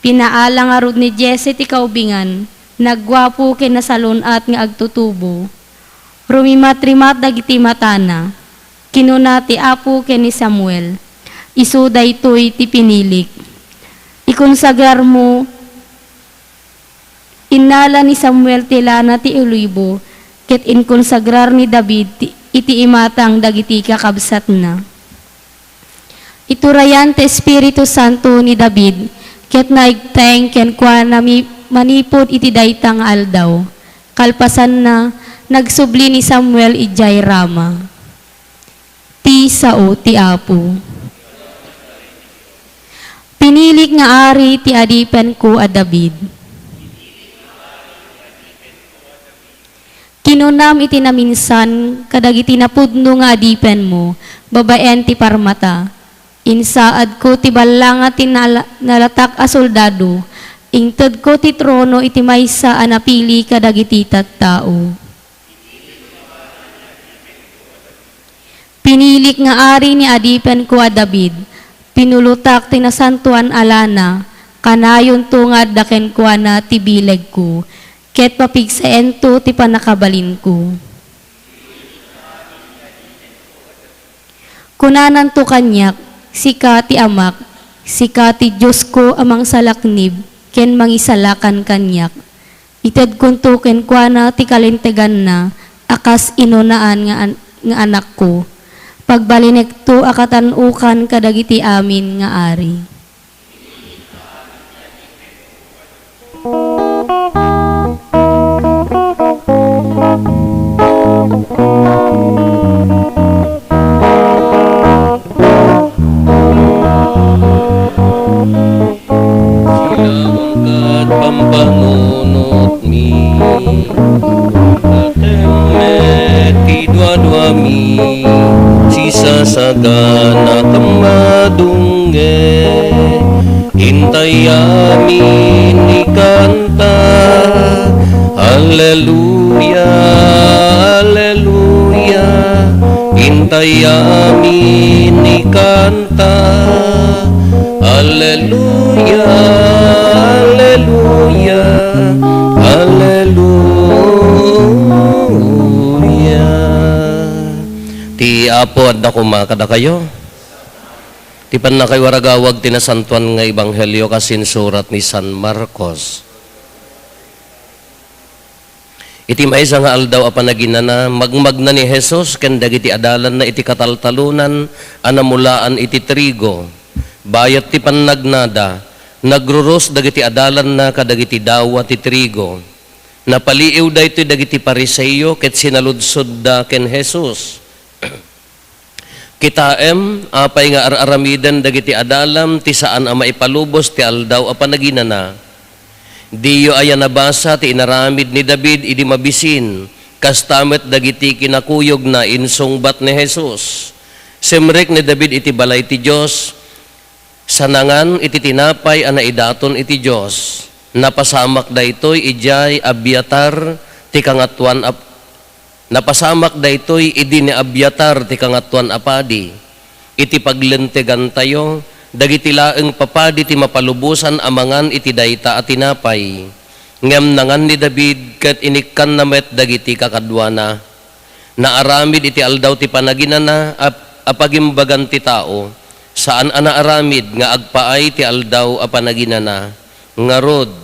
Pinaala ngarud ni Jesse ti kaubingan, nagguapo ken nasalun-at nga agtutubo. Rumimatrimat dagiti matana. Kinuna ti Apo ken ni Samuel, "Isu daytoy ti pinilik. Ikonsagrarmo." Innala ni Samuel ti lana ti olibo, ket inkonsagrar ni David ti, iti imatang dagiti kakabsatna. Iturayan ti Espiritu Santo ni David, ket naigteng kenkuana mi-, manipud iti dayta nga aldaw. Kalpasanna, nagsubli ni Samuel idiay Rama. Ti sao ti Apo. Pinilik nga ari ti adipenko a David. Kinunam iti naminsan kadagiti napudno nga adipenmo babaen ti parmata, "Insaadko ti ballanga ti nala-, nalatak a soldado, intedko ti trono iti maysa a napili kadagiti tattao." Pinilik nga ari ni adipenko a David, pinulotak ti nasantoan a lana, Kanayonto nga adda kenkuana ti bilegko, ket mapigsaento ti pannakabalinko. Kunananto kaniak, "Sika ti Amak, sika ti Diosko a mangsalaknib ken mangisalakan kaniak." Itedkonto kenkuana ti kalinteganna a kas inunaan nga an-, nga anakko. Pagbalinekto a katan-okan kadagiti amin nga ari. Sika ket pampanunotmi, atem met ti duaduami, sisasagana ken madungnge. Intay amin ikanta, Alleluia, Alleluia. Intay amin ikanta, Alleluia, Alleluia, Alleluia. Ti Apo adda koma kadakayo. Ti pannakaiwaragawag ti Nasantoan nga Ebanghelio kas insurat ni San Marcos. Iti maysa nga aldaw a panaginana, magmagna ni Jesus ken dagiti adalanna iti kataltalonan a namulaan iti trigo. Bayat ti pannagnada, nagrurus dagiti adalanna kadagiti dawa ti trigo. Napaliiw daytoy dagiti Fariseo ket sinaludsodda ken Jesus. Kitaem, apay nga ar-aramiden dagiti adalam ti saan a maipalubos ti aldaw a panaginana? Diyo aya nabasa ti inaramid ni David idi mabisin, kasta met dagiti kinakuyogna? Insungbat ni Jesus, "Simrek ni David iti balay ti Dios, sanangan iti tinapay a naidaton iti Dios. Napasamak daytoy idiay Abiatar ti kangatoan a, napasamak daytoy idi ni Abiatar ti kangatoan a padi. Iti paglentegantayo, dagiti laeng papadi ti mapalubosan a mangan iti dayta a tinapay." Ngem nangan ni David ket inikkanna met dagiti kakaduana. Naaramid iti aldaw ti panaginana a, a pagimbagan ti tao, saan a naaramid nga agpaay ti aldaw a panaginana. Ngarud,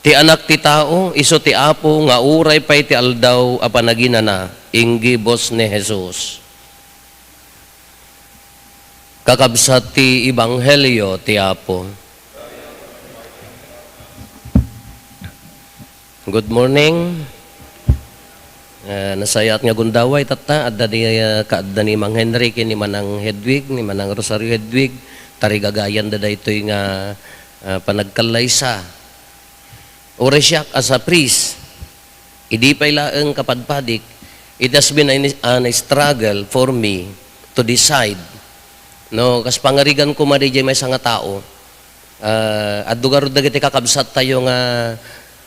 ti Anak ti Tao isu ti Apo nga uray pay ti aldaw a panaginana, inggibus ni Jesus. Kakabsat ti Ebanghelio ti Apo. Good morning. Ah, nasayaat nga gundaway, tatta. Adda ni, ah, kaadda ni Mang Henry ken ni Manang Hedwig, ni Manang Rosario Hedwig. Tarigagayanda daytoy nga, ah, panagkallaysa. Uray siak as a priest, idi pay laeng kapadpadik, it has been an, an struggle for me to decide. No, kas pangarigan ko madi jay maysa nga tao, ah, adda garud dagiti kakabsat tayo nga,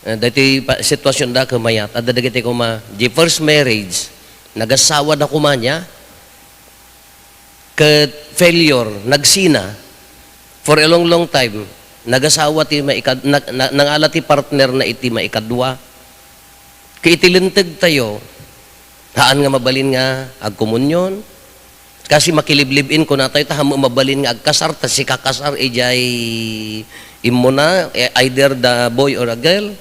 ah, dagiti pa-, sitwasyon da kumayat, adda dagiti kuma, di first marriage, nagasawa da kumanya, ket failure, nagsina for a long, long time. Nagasawa ti maikad-, na-, na-, nangala ti partner na iti maikadua. Ket iti linteg tayo, haan nga mabalin nga agkomunyon. Kasi makiliblib-in, kuna tayo, ta haan mabalin nga agkasar, ta sikakasar idiay immuna, eh, either the boy or a girl.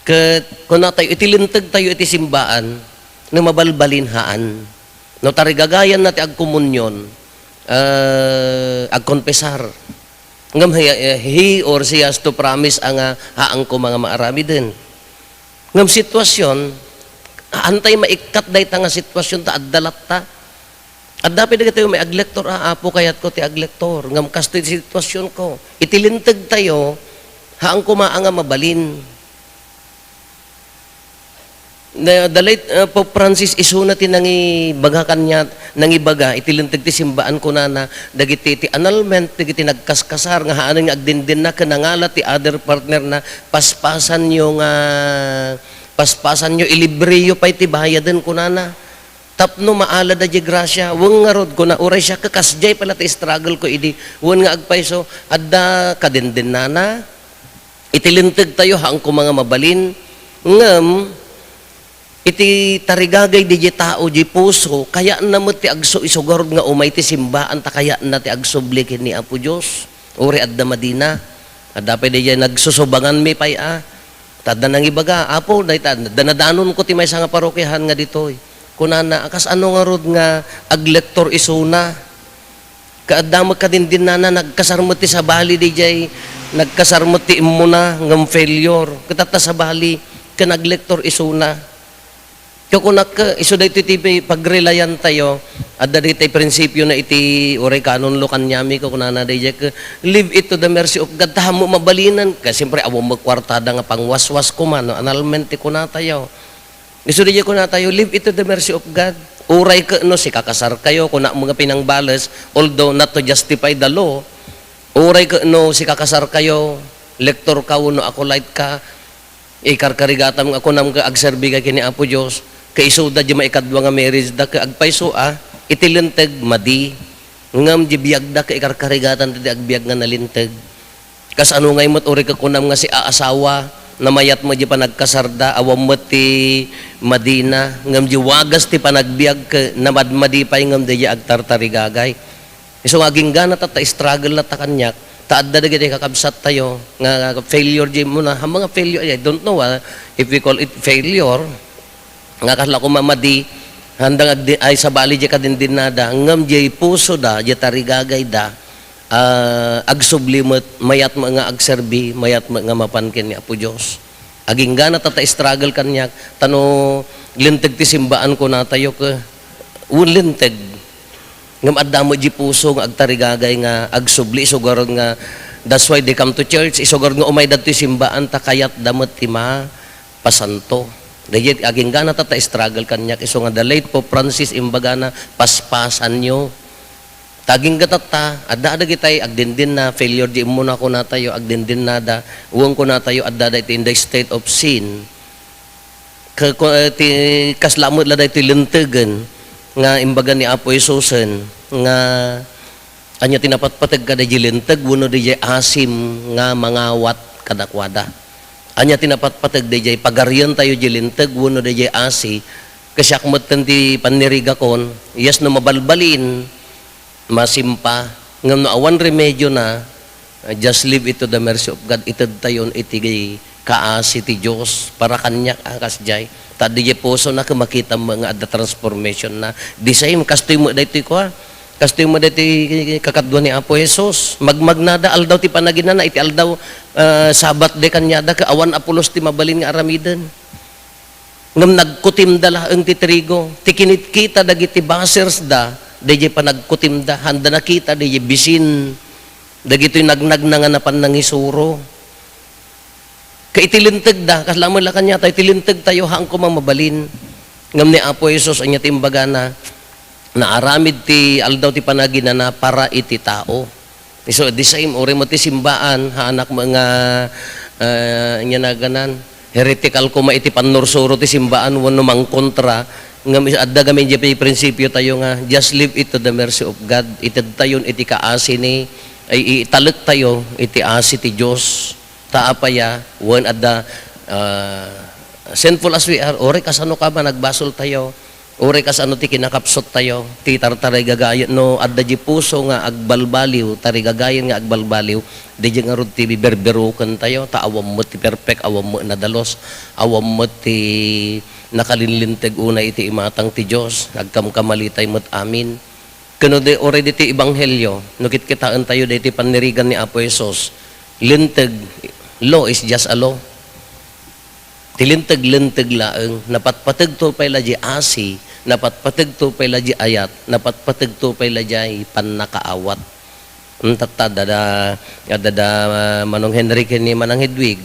Ket kuna tayo, iti linteg tayo iti simbaan, no mabalbalin haan. No tarigagayan na ti agkomunyon, eh, agkonpesar. Ngem he, he or she has to promise a nga haan koma nga maaramiden. Ngem sitwasyon, haan tayo maikkat dayta nga sitwasyon ta adda latta. Adda pay dagiti may aglektor, "Ah, Apo, kayatko ti aglektor." Ngem kastoy ti sitwasyonko. Iti linteg tayo, haan koma nga mabalin. The, the late, uh, Pope Francis isuna ti nangibaga kaniat, nangibaga iti linteg ti simbaan, kunana, dagiti ti annulment, dagiti nagkaskasar nga haan nga agdindinna ken nangala ti other partner na, paspasanyo nga, paspasanyo, ilibreyo pay ti bayaden, kunana. Tapno maalada diay grasia, wen ngarud, kuna, uray siak, kasdiay pay la ti struggle ko idi, wen nga agpayso, adda kadindinnana, iti linteg tayo, haan koma nga mabalin, ngem, iti tarigagay diay tao, diay puso, kayatna met ti agsu-, isu ngarud nga umay ti simbaan, ta kayatna ti agsubli ken ni Apo Dios. Uray adda madina. Adda pay diay nagsusubanganmi pay a. Ta adda nangibaga, "Apo, dayta, danadanon ko ti maysa nga parokiahan nga ditoy." Kunana, "A, kasano ngarud nga aglektor isuna?" Ket adda met kadindinnana, nagkasar met ti sabali diay, nagkasar met ti immuna, ngem failure. Ket adda sabali, ket naglektor isuna. Kukunak, isu daytoy ti pagrelayan tayo. Adda daytoy prinsipio na iti uray canon law kaniami, kunana daydiay, "Leave it to the mercy of God." Ta ammom mabalinen. Ket siyempre, awan met kuartada nga pangwaswas koma, no, annulment ti kunatayo. Isu daydiay kunatayo, "Leave it to the mercy of God." Uray ket no sikakasar kayo, kuna mo nga pinangbales, although not to justify the law, uray ket no sikakasar kayo, lektor ka wenno acolyte ka, ikarkarigatam nga kunam nga agserbi ka ken ni Apo Dios, ket isuda diay maikadua nga marriage da, ket agpayso a, iti linteg, madi. Ngem diay biag da, ket ikarkarigatan ti agbiag nga nalinteg. Kasano ngay met uray ket kunam nga si aasawa, namayat met diay panagkasar da, awan met ti madina, ngem diay wagas ti panagbiag, ket namadmadi pay ngem diay agtartarigagay. Isu nga aginggana ta, ta struggle la ta kaniak, ta adda dagiti kakabsat tayo nga failure diay immuna, ha, mga failure, I don't know, ah, if we call it failure, nga kasla koma madi, handang agdi-, ay sabali diay kadindinnada, ngem diay pusoda, diay tarigagayda, ah, agsubli met, mayat met nga agserbi, mayat met nga mapan ken ni Apo Dios. Aginggana ta, ta struggle kaniak, ta no linteg ti simbaan kunatayo ket, wen linteg. Ngem adda met diay puso nga agtarigagay nga agsubli, isu ngarud nga, that's why they come to church, isu ngarud nga umay dagitoy simbaan ta kayatda met ti mapasanto. Daydiay aginggana ta, ta struggle kaniak, isu nga the late Pope Francis imbagana, "Paspasanyo." Ta agingga tatta, adda dagitay agdindinna, failure diay immuna kunatayo, agdindinnada, wen kunatayo, adda daytoy in the state of sin. Ka-, ku-, eh, ti, kasla met la daytoy lintegen nga imbaga ni Apo Jesusen nga ania ti napatpateg kada diay linteg wenno diay asim nga mangawat kadakuada. Ania ti napatpateg diay pagarian tayo diay linteg wenno diay asi, kasiak metten ti pannirigakon, yes, no mabalbalin, masimpa. Ngem no awan remediona, uh, just leave it to the mercy of God. Itedtayon iti kaasi ti Dios. Para kaniak a kasdiay. Ta diay pusona ket makitam nga adda transformationna. The same, kastoy met daytoy kua. Kastoy met daytoy kakadua ni Apo Jesus. Magmagnada aldaw ti panaginana, iti aldaw, uh, Sabat de kaniada, ket awan a pulos ti mabalin nga aramiden. Ngem nagkutimda laeng ti trigo. Ti kinitkita dagiti basers da, daydiay panagkutimda, handa nakita daydiay bisin, dagitoy nagnagna nga napan nangisuro. Ket iti linteg da, kasla met la kaniatayo, iti linteg tayo, haan koma mabalin. Ngem ni Apo Jesus, ania ti imbagana? Naaramid ti aldaw ti panaginana para iti tao. So, the same, uray met ti simbaan, haanak met nga, ah, ania naganan, heretical koma iti pannursuro ti simbaan wenno mangkontra, ngem is-, adda gamin diay prinsipio tayo nga, just leave it to the mercy of God. Itedtayon iti kaasi ni, ay, italektayo iti asi ti Dios. Ta apay a, wen adda, ah, sinful as we are, uray kasano ka managbasol tayo, uray kasano ti kinakapsut tayo, ti tartarigagayan, no adda diay puso nga agbalbaliw, tarigagayan nga agbalbaliw, diay ngarud ti biberberuken tayo, ta awan met ti perfect, awan met nadalos, awan met ti nakalinlinteg unay iti imatang ti Dios, agkamkamalitay met amin. Ken no di, uray ditoy ebanghelio, no kitkitaen tayo daytoy pannirigan ni Apo Jesus, linteg, law is just a law. Ti linteg, linteg laeng, napatpategto pay la diay asi, napatpategto pay la diay ayat, napatpategto pay la diay pannakaawat. Hmm, tatta, adda da, adda da, ah, Manong Henry ken ni Manang Hedwig.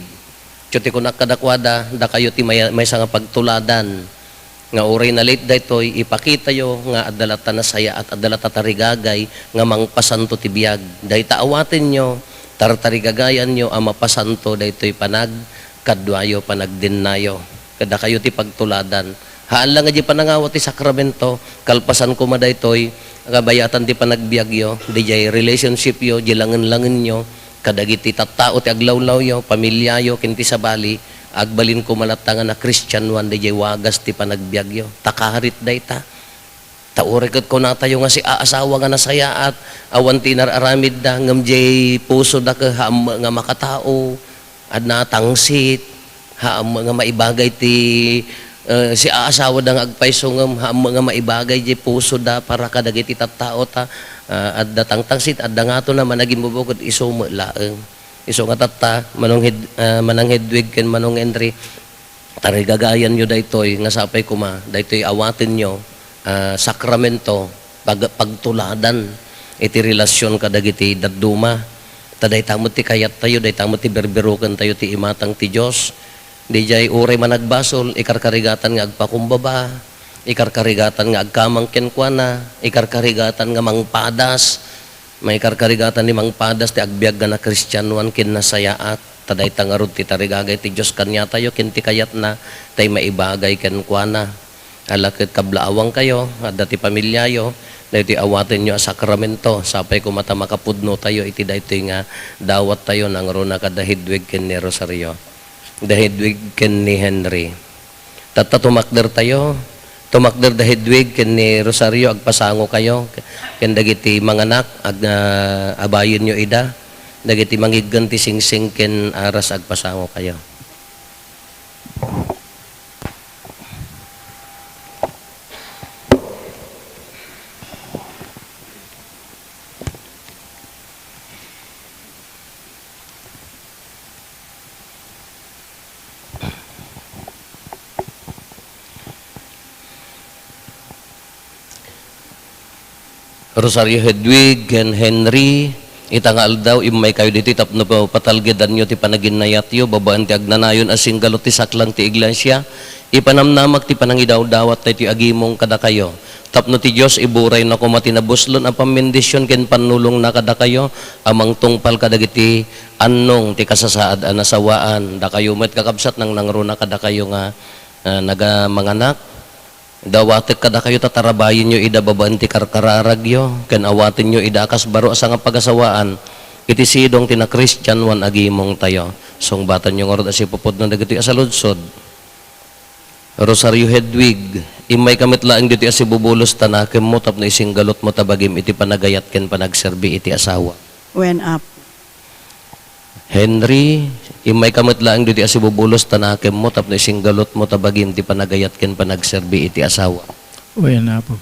Ket ti kunak kadakuada, dakayo ti may-, maysa nga pagtuladan. Nga uray na-late daytoy, ipakitayo nga adda latta nasayaat, adda latta tarigagay nga mangpasanto ti biag. Dayta awatenyo, tartarigagayanyo a mapasanto daytoy panagkaduayo, panagdennayo. Kadakayo ti pagtuladan. Haan la nga di panangawa ti sakramento, kalpasan koma daytoy, kabayatan ti panagbiagyo, diay relationshipyo, di langen-langenyo, kadagiti tattao ti aglawlawyo, pamiliayo, ken ti sabali, agbalin koma latta nga nakristianoan diay wagas ti panagbiagyo. Ta karit dayta. Ta uray ket kunatayo nga si aasawa nga nasayaat, awan ti inar-aramidda, ngem diay pusoda ket haan met nga makatao, adda tangsit, haan met nga maibagay ti, eh, si aasawada nga agpayso ngem haan met nga maibagay diay pusoda para kadagiti tattao ta, ah, adda tangtangsit, adda ngatona managimbubukod, isu met laeng. Isu nga tatta, Manong Hed-, ah, Manang Hedwig ken Manong Henry, tarigagayanyo daytoy nga sapay koma, daytoy awatenyo, ah, sakramento, pag-, pagtuladan iti relasyon kadagiti dadduma. Ta dayta met ti kayattayo, dayta met ti berbirokentayo ti imatang ti Dios. Diay uray managbasol, ikarkarigatan nga agpakumbaba, ikarkarigatan nga agkamang kenkuana, ikarkarigatan nga mangpadas, maikarkarigatan ti mangpadas ti agbiag nga nakristianoan ken nasayaat. Ta dayta ngarud ti tarigagay ti Dios kaniatayo ken ti kayatna, tay maibagay kenkuana. Ala ket kablaawangkayo, adda ti pamiliayo, daytoy awatenyo a sakramento, sapay koma ta makapudnotayo iti daytoy nga dawattayo nangruna kada Hedwig ken ni Rosario. Da Hedwig ken ni Henry. Tatta, tumakdertayo. Tumakder da Hedwig ken ni Rosario, agpasangokayo. Ken dagiti manganak, ag-, ah, abayenyo ida. Dagiti mangiggen ti singsing ken aras, agpasangokayo. Rosario Hedwig ken Henry, ita nga aldaw, immaykayo ditoy tapno patalgedanyo ti panaginnayatyo babaen ti agnanayon a singgalut ti saklang ti iglesia. Ipanamnamak ti panangidawdawat daytoy agimong kadakayo. Tapno ti Dios iburayna koma ti nabuslon a pammendision ken pannulongna kadakayo a mangtungpal kadagiti annong ti kasasaad a nasawaan. Dakayo met, kakabsat, nangnangruna kadakayo nga, ah, nagamanganak. Dawatek kadakayo ta tarabayenyo ida babaen ti karkararagyo, ken awatenyo ida a kas baro a sangapagasawaan iti sidong ti nakristianoan a gimongtayo. Sungbatanyo ngarud a sipupudno dagitoy a saludsod. Rosario Hedwig, immayka met laeng ditoy a sibubulos ta nakemmo tapno isinggalutmo ta bagim iti panagayat ken panagserbi iti asawa. Wen, Apo. Henry, immayka met laeng ditoy a sibubulos ta nakemmo tapno isinggalutmo ta bagim ti panagayat ken panagserbi iti asawa. Wen, Apo.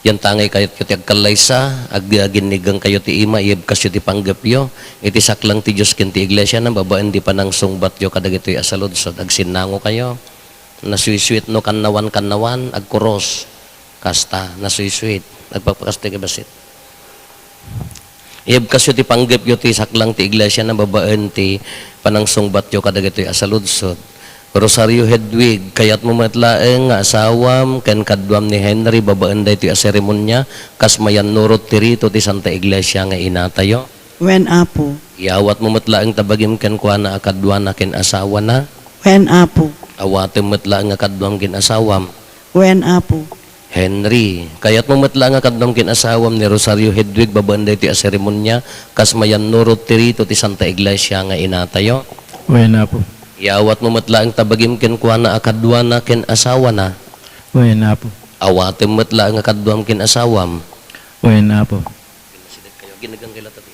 Yantangay kayatyo ti agkallaysa, ag-, aginnigangkayo ti ima, iyebkasyo ti panggepyo, iti saklang ti Dios ken ti Iglesia, na babaen ti panangsungbatyo kadagitoy a saludsod, agsinnangokayo. Nasweet-sweet no kannawan-kannawan, agkuros. Kasta, nasweet-sweet. Agpakpakastoy kay bassit. Iyebkasyo ti panggepyo ti saklang ti iglesia na babaen ti panangsungbatyo kadagitoy a saludsod. Rosario Hedwig, kayatmo met laeng nga asawam ken kaduam ni Henry babaen daytoy a seremonia kas mayannurot ti rito ti Santa Iglesia nga inatayo? Wen, Apo. Iyawatmo met laeng ta bagim kenkuana a kaduana ken asawana? Wen, Apo. Awatem met laeng a kaduam ken asawam? Wen, Apo. Henry, kayatmo met laeng a kaduam ken asawam ni Rosario Hedwig babaen daytoy a seremonia kas mayannurot ti rito ti Santa Iglesia nga inatayo? Wen, Apo. Iyawatmo met laeng ta bagim kenkuana a kaduana ken asawana? Wen, Apo. Awatem met laeng a kaduam ken asawam? Wen, Apo. Ginagangkay latta ti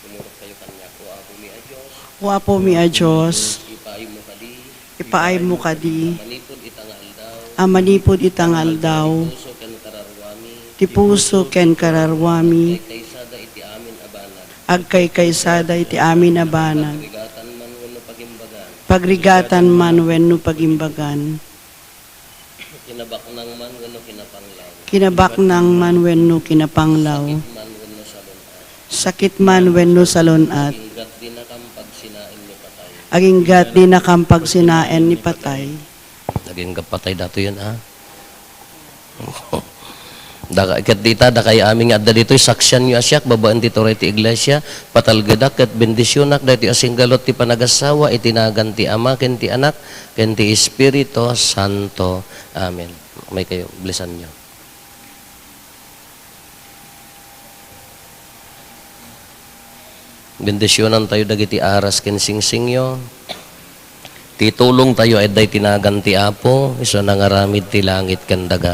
Tumurot kayo kaniak, O Apo mi a Dios. O Apo mi a Dios, ipaaymo kadi, ipaaymo kadi a manipud ita nga aldaw, a manipud ita nga aldaw, ti puso ken kararuami, ti puso ken kararuami, agkaykaysada iti amin a banag, agkaykaysada iti amin a banag, pagrigatan man wenno pagimbagan, pagrigatan man wenno pagimbagan. Kinabaknang man wenno kinapanglaw. Kinabaknang man wenno kinapanglaw. Sakit man wenno salun-at. Sakit man wenno salun-at. Aginggat dinakam pagsinaen ni patay. Aginggat dinakam pagsinaen ni patay. Aginggat patay datoyen, a. Daka-, ket dita, dakay amin nga adda ditoy, saksianyo a siak, babaen ti turay ti iglesia, patalgedak ket bendisionak daytoy a singgalut ti panagassawa iti nagan ti Ama, ken ti Anak, ken ti Espiritu Santo. Amen. May kayo, blisanyo. Bendisionantayo dagiti aras ken singsingyo. Ti tulongtayo, adda iti nagan ti Apo, isu nangaramid ti langit ken daga.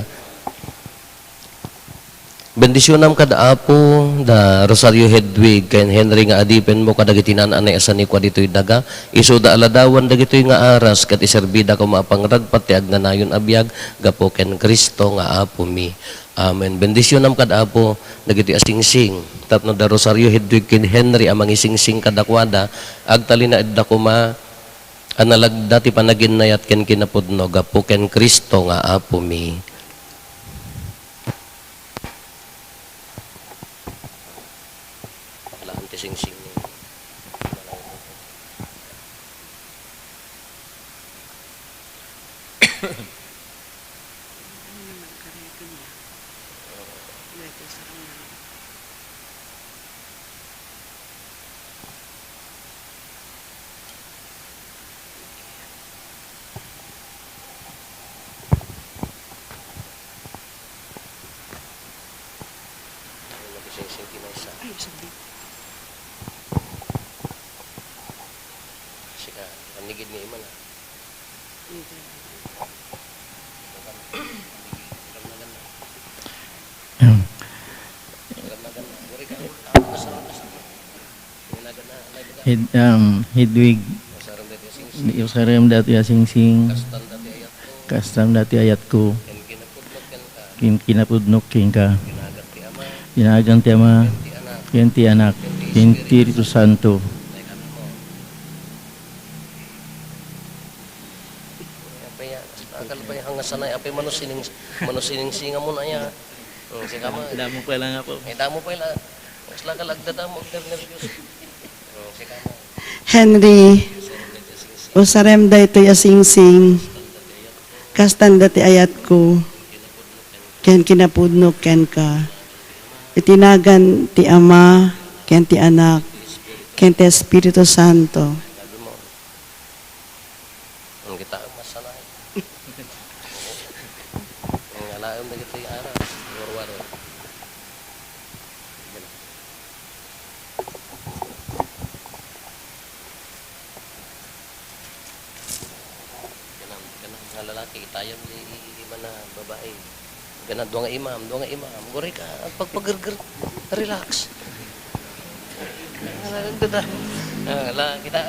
Bendisionam kad Apo, da Rosario Hedwig, ken Henry nga adipenmo kadagiti naan-anay a sanikua ditoy daga, isuda a ladawan dagitoy nga aras, ket iserbida koma a pangragpat ti agnanayon a biag, gapu ken Cristo nga Apomi. Amen. Bendisionam kad Apo, dagitoy a singsing, tapno da Rosario Hedwig ken Henry a mangisingsing kadakuada, agtalinaedda koma a nalagda ti panaginnayat ken kinapudno, gapu ken Cristo nga Apomi. Alaen ti singsing ni. Ano, nagising-sing ti maysa. Ay, sabi. Sika, panigid ni Iman, ah. Hindi. Ayan. Hed-, um, Hedwig, usarem datoy a singsing. Kastam datoy ayatko. Kin-, kinapudnok kenka. Tinagan ti Ama, ken ti Anak, ken ti Espiritu Santo. Apay, ah, akal pay, hanga sanay, apay, mano sining-, mano siningsinga mo na, ya. Hmm, sika mo. Damo pa lang ako. Eh, damo pa lang. Mas lakal agdadamo, agder nervyos. Hmm, sika mo. Henry, usarem daytoy a singsing. Kastan dati ayatko. Ken kinapudno kenka. Iti nagan ti Ama, ken ti Anak, ken ti Espiritu Santo. Ang kita, masanay. Ang alaem dagiti aras, warwaro. Ganang, ganang nga lalaki, itayam di imana babae. Ganang dua nga imam, dua nga imam. Guri ka, agpagpagerger. Relax. Ala, kita.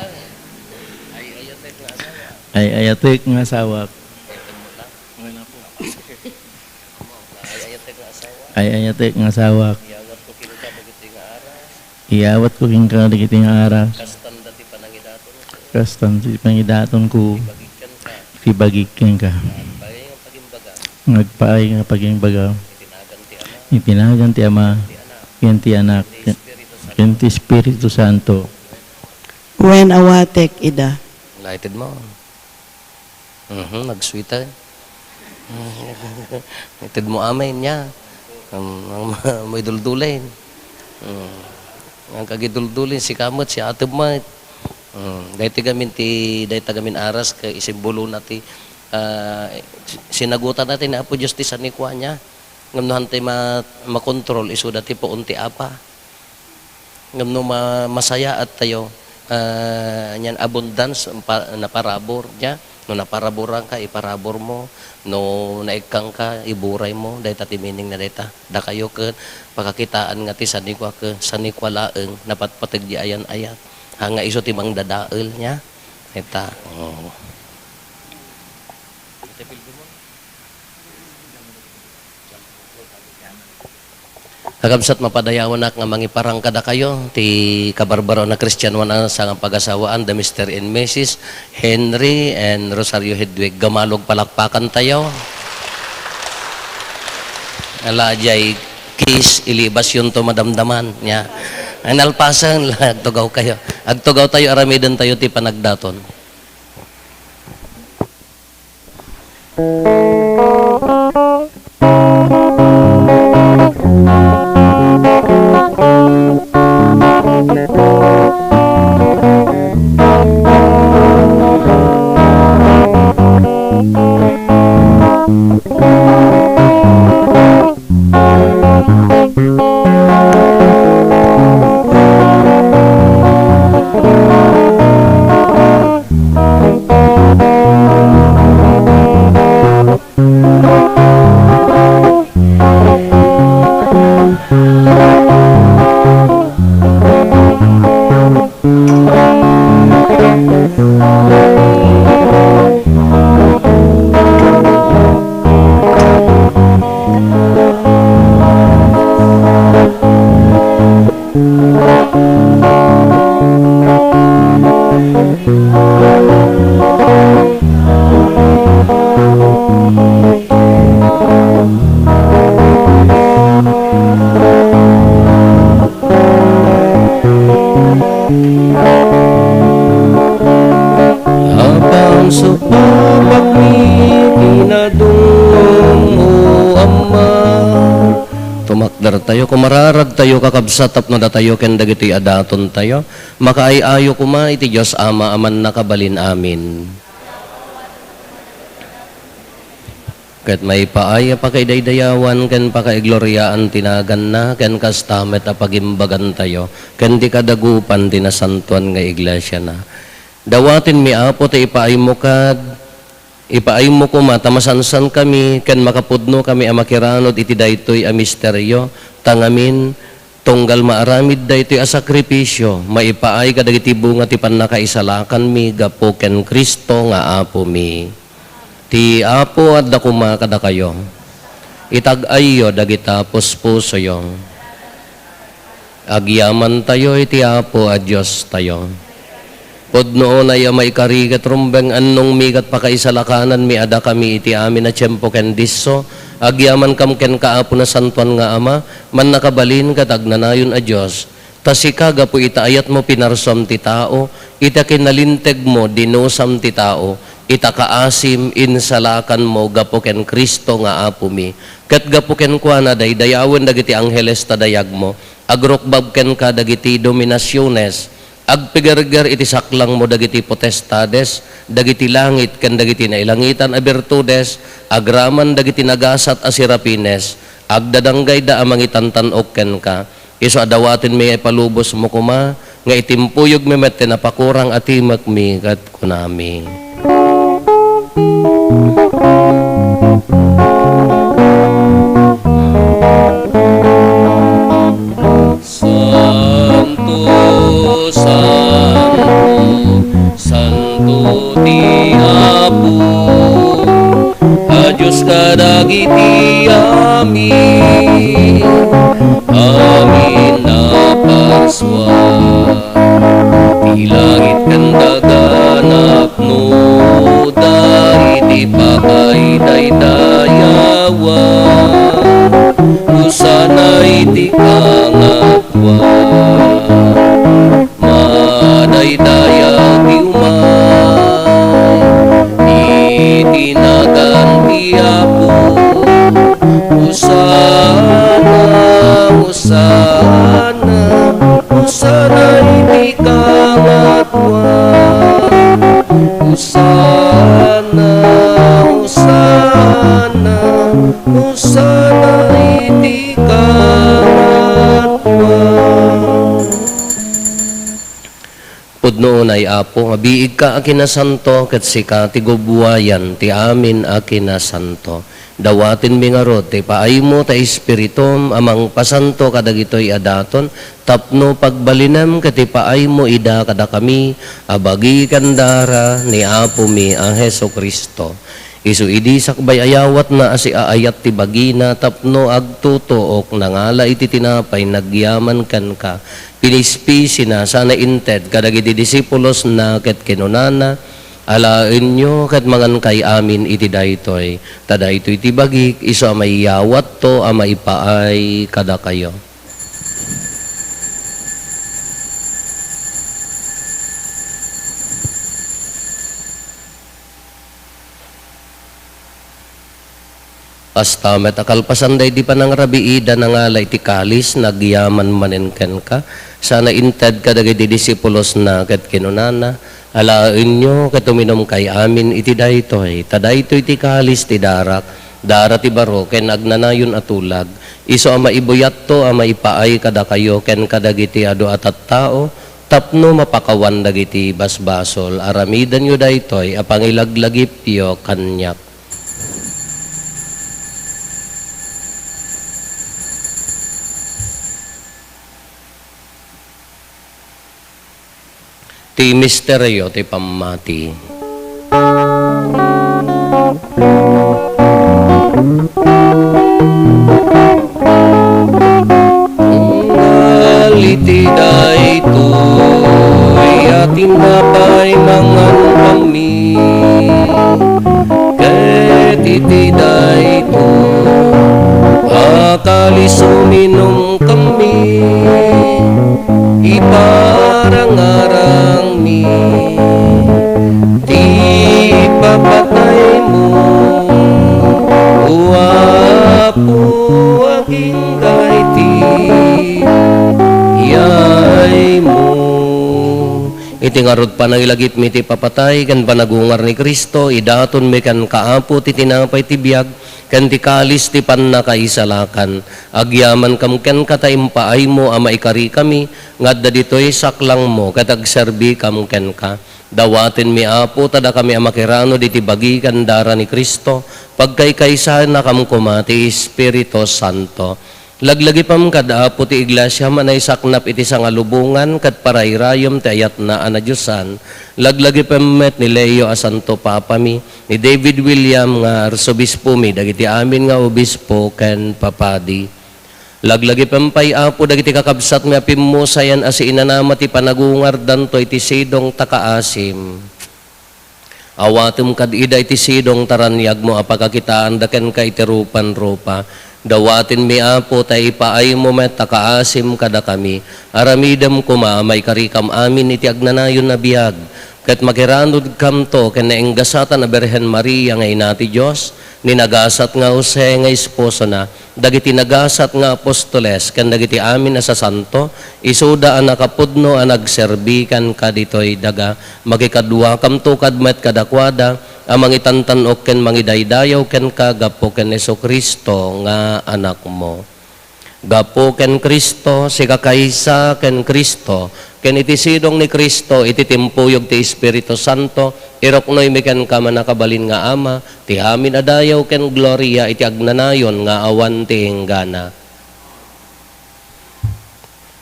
Ay, ayatek nga asawa. Ay, ayatek nga asawa. Ito mo lang. Okay na po. Ay, ayatek nga asawa. Ay, ayatek nga asawa. Iyawat ko kinka dagiti nga aras. Iyawat ko kinka dagiti nga aras. Kastan dati panangidaton ko. Kastan dati panangidaton ko. Ibagik kenka. Ibagik kenka. Agpaay nga pagimbaga. Agpaay nga pagimbaga. Iti nagan ti Ama. Iti nagan ti Ama. Iti Anak. Ken ti Anak. Ken ti Espiritu Santo. Ken ti Espiritu Santo. Wen awatek ida. Lighted mo. Mhm, nag-sweeter. Ited mo amin, ya. Um, ang ma-, may duldulen. Um, ang kagiduldulen, si kamot, si ateb met. Um, dayta gamin ti, dayta gamin aras, ka isimbolona ti, ah, sinagutan natin ni Apo Dios ti sanikua niya. Ngem no hantay ma-, makontrol, isuda ti puon ti apa. Ngem no ma-, masayaat tayo, ah, niyan abundance, pa-, naparabur, nia? No naparaburanka, iparabur mo. No naikkangka, iburay mo. Dayta ti meaning na dayta. Dakayo ket pakakitaan nga ti sanikua ket sanikua laeng, napatpateg di ayan-ayat. Ha, nga isu ti mangdadael, nia? Dayta. Oh. Kakabsat, mapadayawanak nga mangiparang kadakayo ti kabarbaroan a Kristianoan a sangapag-asawaan, the Mister and Missus Henry and Rosario Hedwig. Gamalog, palakpakan tayo. Ala, jay kiss, ilibasyonto madamdaman, nia. Ay, nalpasen, agtugaw kayo. Agtugaw tayo, aramiden tayo ti panagdaton. Apansupapatmi kinadungom, O Ama. Tumakdertayo, kumararagtayo, kakabsat, tapno datayo ken dagitoy a datontayo, makaay-ayo koma iti Dios Ama a Mannakabalin. Amin. Ket maipaay a pakaidaydayawan ken pakaigloriaan ti naganna, ken kasta met a pagimbagantayo ken ti kadagupan ti nasantoan nga iglesiana. Dawatenmi, Apo, ti ipaaymo kad, ipaaymo koma ta masansankami ken makapudnokami a makiranud iti daytoy a misterio, ta ngamin, tunggal maaramid daytoy a sakrifisio, maipaay kadagiti bunga ti pannakaisalakanmi gapu ken Cristo nga Apomi. Ti Apo adda koma kadakayo. Itag-ayyo dagita puspusoyo. Agyamantayo iti Apo a Diostayo. Pudno unay a maikari ket rumbeng, annongmi ket pakaisalakananmi a dakami iti amin a tiempo ken disso, agyamankam kenka, Apo Nasantoan nga Ama, Mannakabalin ket agnanayon a Dios. Ta sika, gapu ita ayatmo, pinarsuam ti tao, ita kinalintegmo, dinusam ti tao, ita kaasim, insalakanmo gapu ken Cristo nga Apomi. Ket gapu kenkuana, daydayawen dagiti angheles ta dayagmo, agrukbab kenka dagiti dominasiones, agpigerger iti saklangmo dagiti potestades, dagiti langit ken dagiti nailangitan a birtudes, agraman dagiti nagasat a serafines, agdadanggayda a mangitantan-ok kenka. Isu a dawatenmi nga ipalubosmo koma nga itimpuyogmi met ti napakurang a timekmi ket kunami: Santo, santo, santo ti Apo a Dios kadagiti amin, amin a parsua. Ti langit ken daga napnoda iti pakaidaydayawan. Hosanna iti kangatoan. Madaydayag ti umay iti nagan ti Apo. Hosanna, Hosanna, Hosanna iti kangatoan. Hosanna, Hosanna, Hosanna iti kangatoan. Pudno unay, Apo, nga biigka a kinasanto, ket sika ti gubbuayan ti amin a kinasanto. Dawatenmi ngarud ti paaymo ta Espiritum a mangpasanto kadagitoy a daton, tapno pagbalinem ket ipaaymo ida kadakami a bagi ken dara ni Apomi a Jesu-Cristo. Isu idi sakbay a yawatna a siaayat ti bagina tapno agtutuok, nangala iti tinapay, nagyaman kenka, pinispisina, sana inted kadagiti disipulosna ket kinunana: Alaenyo ket mangankay amin iti daytoy, ta daytoy ti bagik, isu a maiyawatto a maipaay kadakayo. Kasta met a kalpasan daydi panangrabiida, nangala iti kalis, nagyaman manen kenka, sana inted kadagiti disipulosna ket kinunana: Alaenyo ket uminumkay amin iti daytoy, ta daytoy ti kalis ti darak, dara ti baro ken agnanayon a tulag, isu a maibuyatto a maipaay kadakayo ken kadagiti adu a tattao tapno mapakawan dagiti basbasol. Aramidenyo daytoy a pangilaglagipyo kaniak. Ti misterio ti pammati. Nungngal iti daytoy a tinapay, mangan kami, ket iti daytoy a kalis, uminum kami, iparangarangmi ti ipapataymo, O Apo, agingga iti yaymo. Iti ngarud, panangilagipmi ti ipapatay ken panagungar ni Cristo, idatonmi kenka, Apo, ti tinapay ti biag, ken ti kalis ti pannakaisalakan. Agyamankam kenka ta impaaymo a maikarikami nga adda ditoy saklangmo ket agserbikam kenka. Dawatenmi, Apo, ta dakami a makiranod iti bagi ken dara ni Cristo, pagkaykaysaennakam koma ti Espiritu Santo. Laglagipem kad, Apo, ti Iglesiam a naisaknap iti sangalubongan ket parairayem ti ayatna a nadiosan. Laglagipem met ni Leo a Santo Papami, ni David William nga Arsobispomi, dagiti amin nga obispo ken papadi. Laglagipem pay, Apo, dagiti kakabsatmi a pimmusayan a siinanama ti panagungardanto iti sidong ta kaasim. Awatem kad ida iti sidong ta raniagmo a pakakitaanda kenka iti rupan-rupa. Dawatenmi, Apo, ta ipaaymo met a kaasim kadakami. Aramidem koma a maikarikam amin iti agnanayon a biag, ket makiranudkamto ken naenggasatan a Birhen Maria nga Ina ti Dios, ni nagasat nga Jose nga esposona, dagiti nagasat nga apostoles, ken dagiti amin a sasanto, isuda a nakapudno a nagserbi kenka ditoy daga. Makikaduakamto kad met kadakuada a mangitantan-ok ken mangidaydayaw kenka gapu ken Jesu-Cristo nga Anakmo. Gapu ken Cristo, sikakaysa ken Cristo, ken iti sidong ni Cristo, iti timpuyog ti Espiritu Santo, iruknoymi kenka, mannakabalin nga Ama, ti amin a dayaw ken gloria iti agnanayon nga awan ti inggana.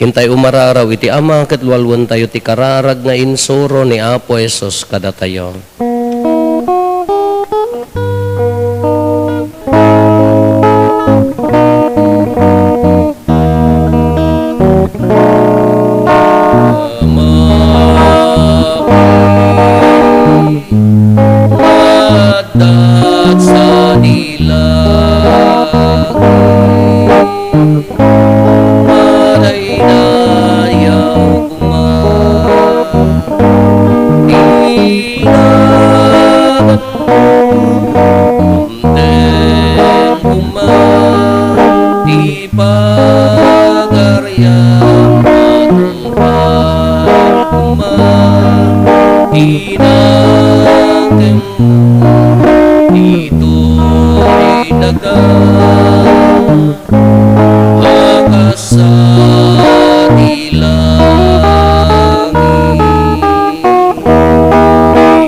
Intay umararaw iti Ama ket lualuentayo ti kararag nga insuro ni Apo Jesus kadatayo. Ama, adda sadi langit, madaydayaw koma ti lagipmo, dumteng koma ti pagariam, matungpal koma ti nakemmo ditoy daga a kas sadi langit.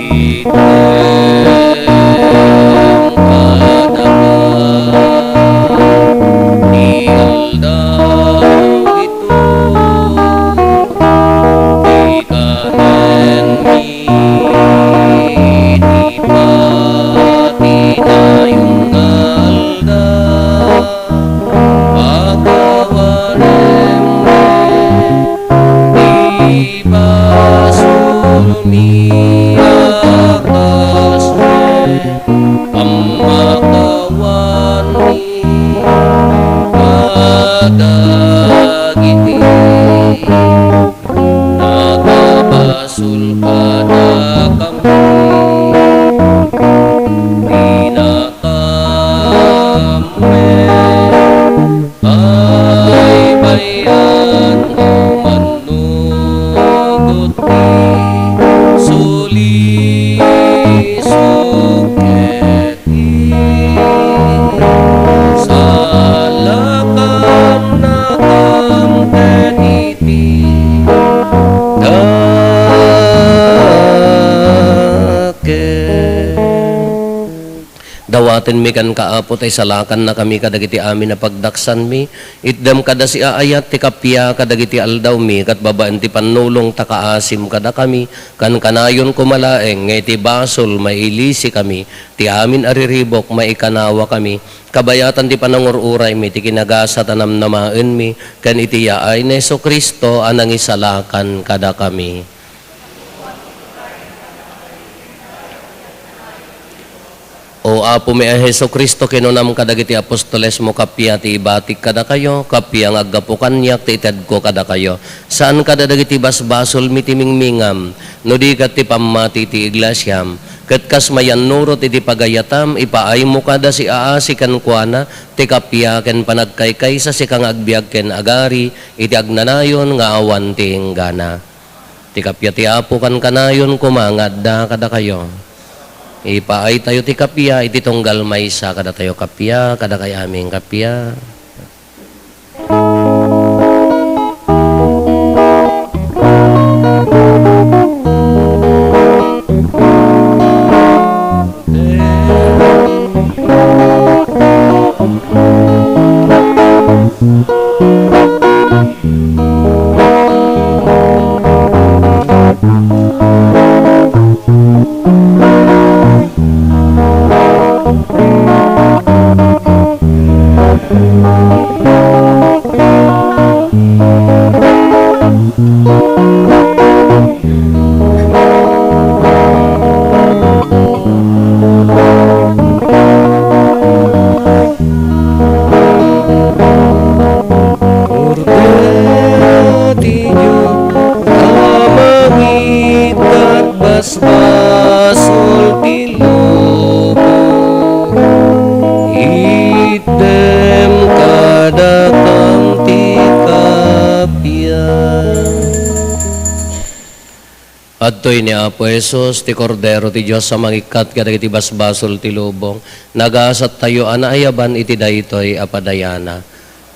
Itdem kadaka ti aldaw ditoy, ti kanenmi ti patinayon nga aldaw. Dawatenmi kenka, Apo, ta isalakannakami kadagiti amin a pagdaksanmi. Itdem kada siaayat ti kappia kadagiti aldawmi, ket babaen ti pannulong ta kaasim kadakami, kankanayon koma laeng nga iti basol, mailisikami, ti amin a riribuk, maikanawakami, kabayatan ti panangur-uraymi, ti kinagasat a namnamaenmi, ken iti yaay ni Jesu-Cristo a nangisalakan kadakami. O Apomi a Jesu-Cristo, kinunam kadagiti apostolesmo, kappia ti ibatik kadakayo, kappia nga aggapu kaniak ti itedko kadakayo. Saan kada dagiti basbasolmi ti mingmingam, no di ket ti pammati ti iglesiam. Ket kas mayannurot iti pagayatam, ipaaymo kada siaasi kenkuana ti kappia ken panagkaykaysa, sika nga agbiag ken agari iti agnanayon nga awan ti inggana. Ti kappia ti Apo kankanayon koma nga adda kadakayo. Ipaaytayo ti kappia iti tunggal maysa kadatayo. Kappia, kadakay amin, kappia. Kordero ti Dios a mangitkat basbasol ti lubong, itdem kadakam ti kappia. Adtoy ni Apo Jesus, ti Kordero ti Dios a mangikkat kadagiti basbasol ti lubong. Nagasattayo a naayaban iti daytoy a padayana.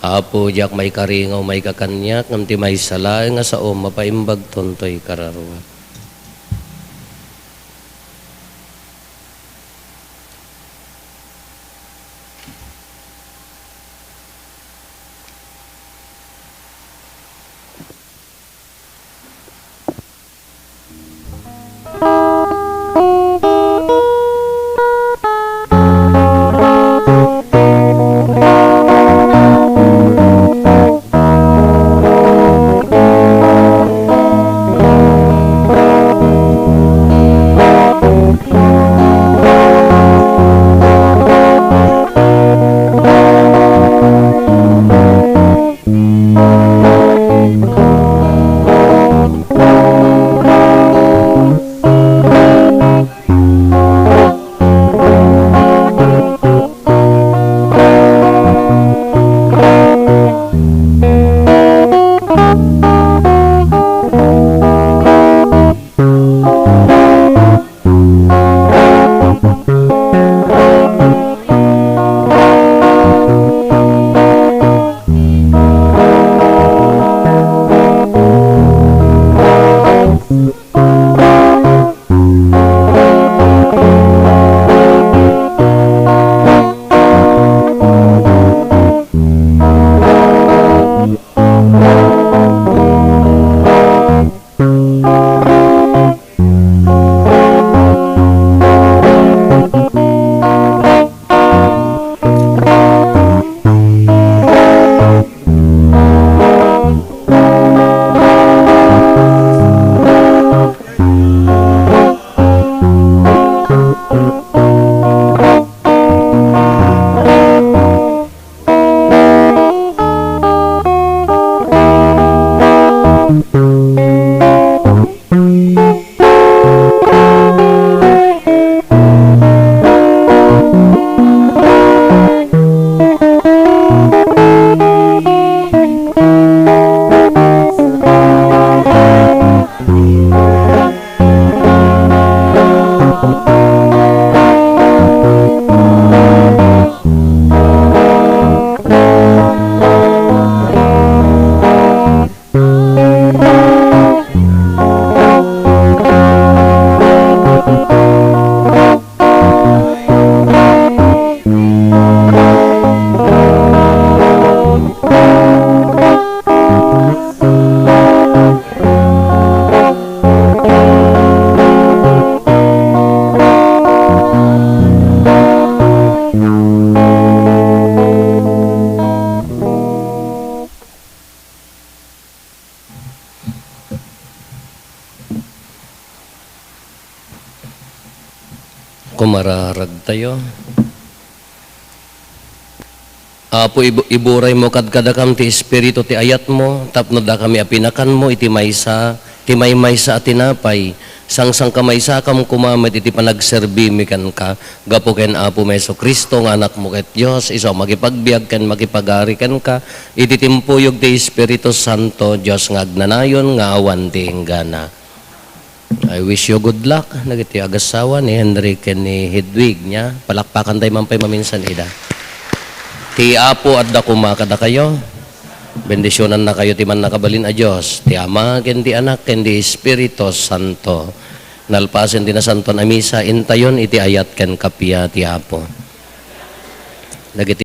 Apo, diak maikaringaw maikakaniak, ngem ti maysa laeng a saom, mapaimbagton toy kararuak. Kumararagtayo. Apo, ibu-, iburaymo kadkadakam ti Espiritu ti ayatmo, tapno dakami a pinakanmo iti maysa, ti maymaysa a tinapay, sangsangkamaysakam koma met iti panagserbimi kenka, gapu ken Apomi Jesu-Cristo nga Anakmo ket Dios, isu a makipagbiag ken makipagari kenka, iti timpuyog ti Espiritu Santo, Dios nga agnanayon nga awan ti inggana. I wish you good luck dagiti agassawa ni Henry ken ni Hedwig, nia, palakpakan tayo man pay maminsan ida. Ti Apo adda koma kadakayo. Bendisionannakayo ti Mannakabalin a Dios, ti Ama ken ti Anak ken ti Espiritu Santo. Nalpasen ti Nasantoan a Misa, intayon iti ayat ken kappia ti Apo. Dagiti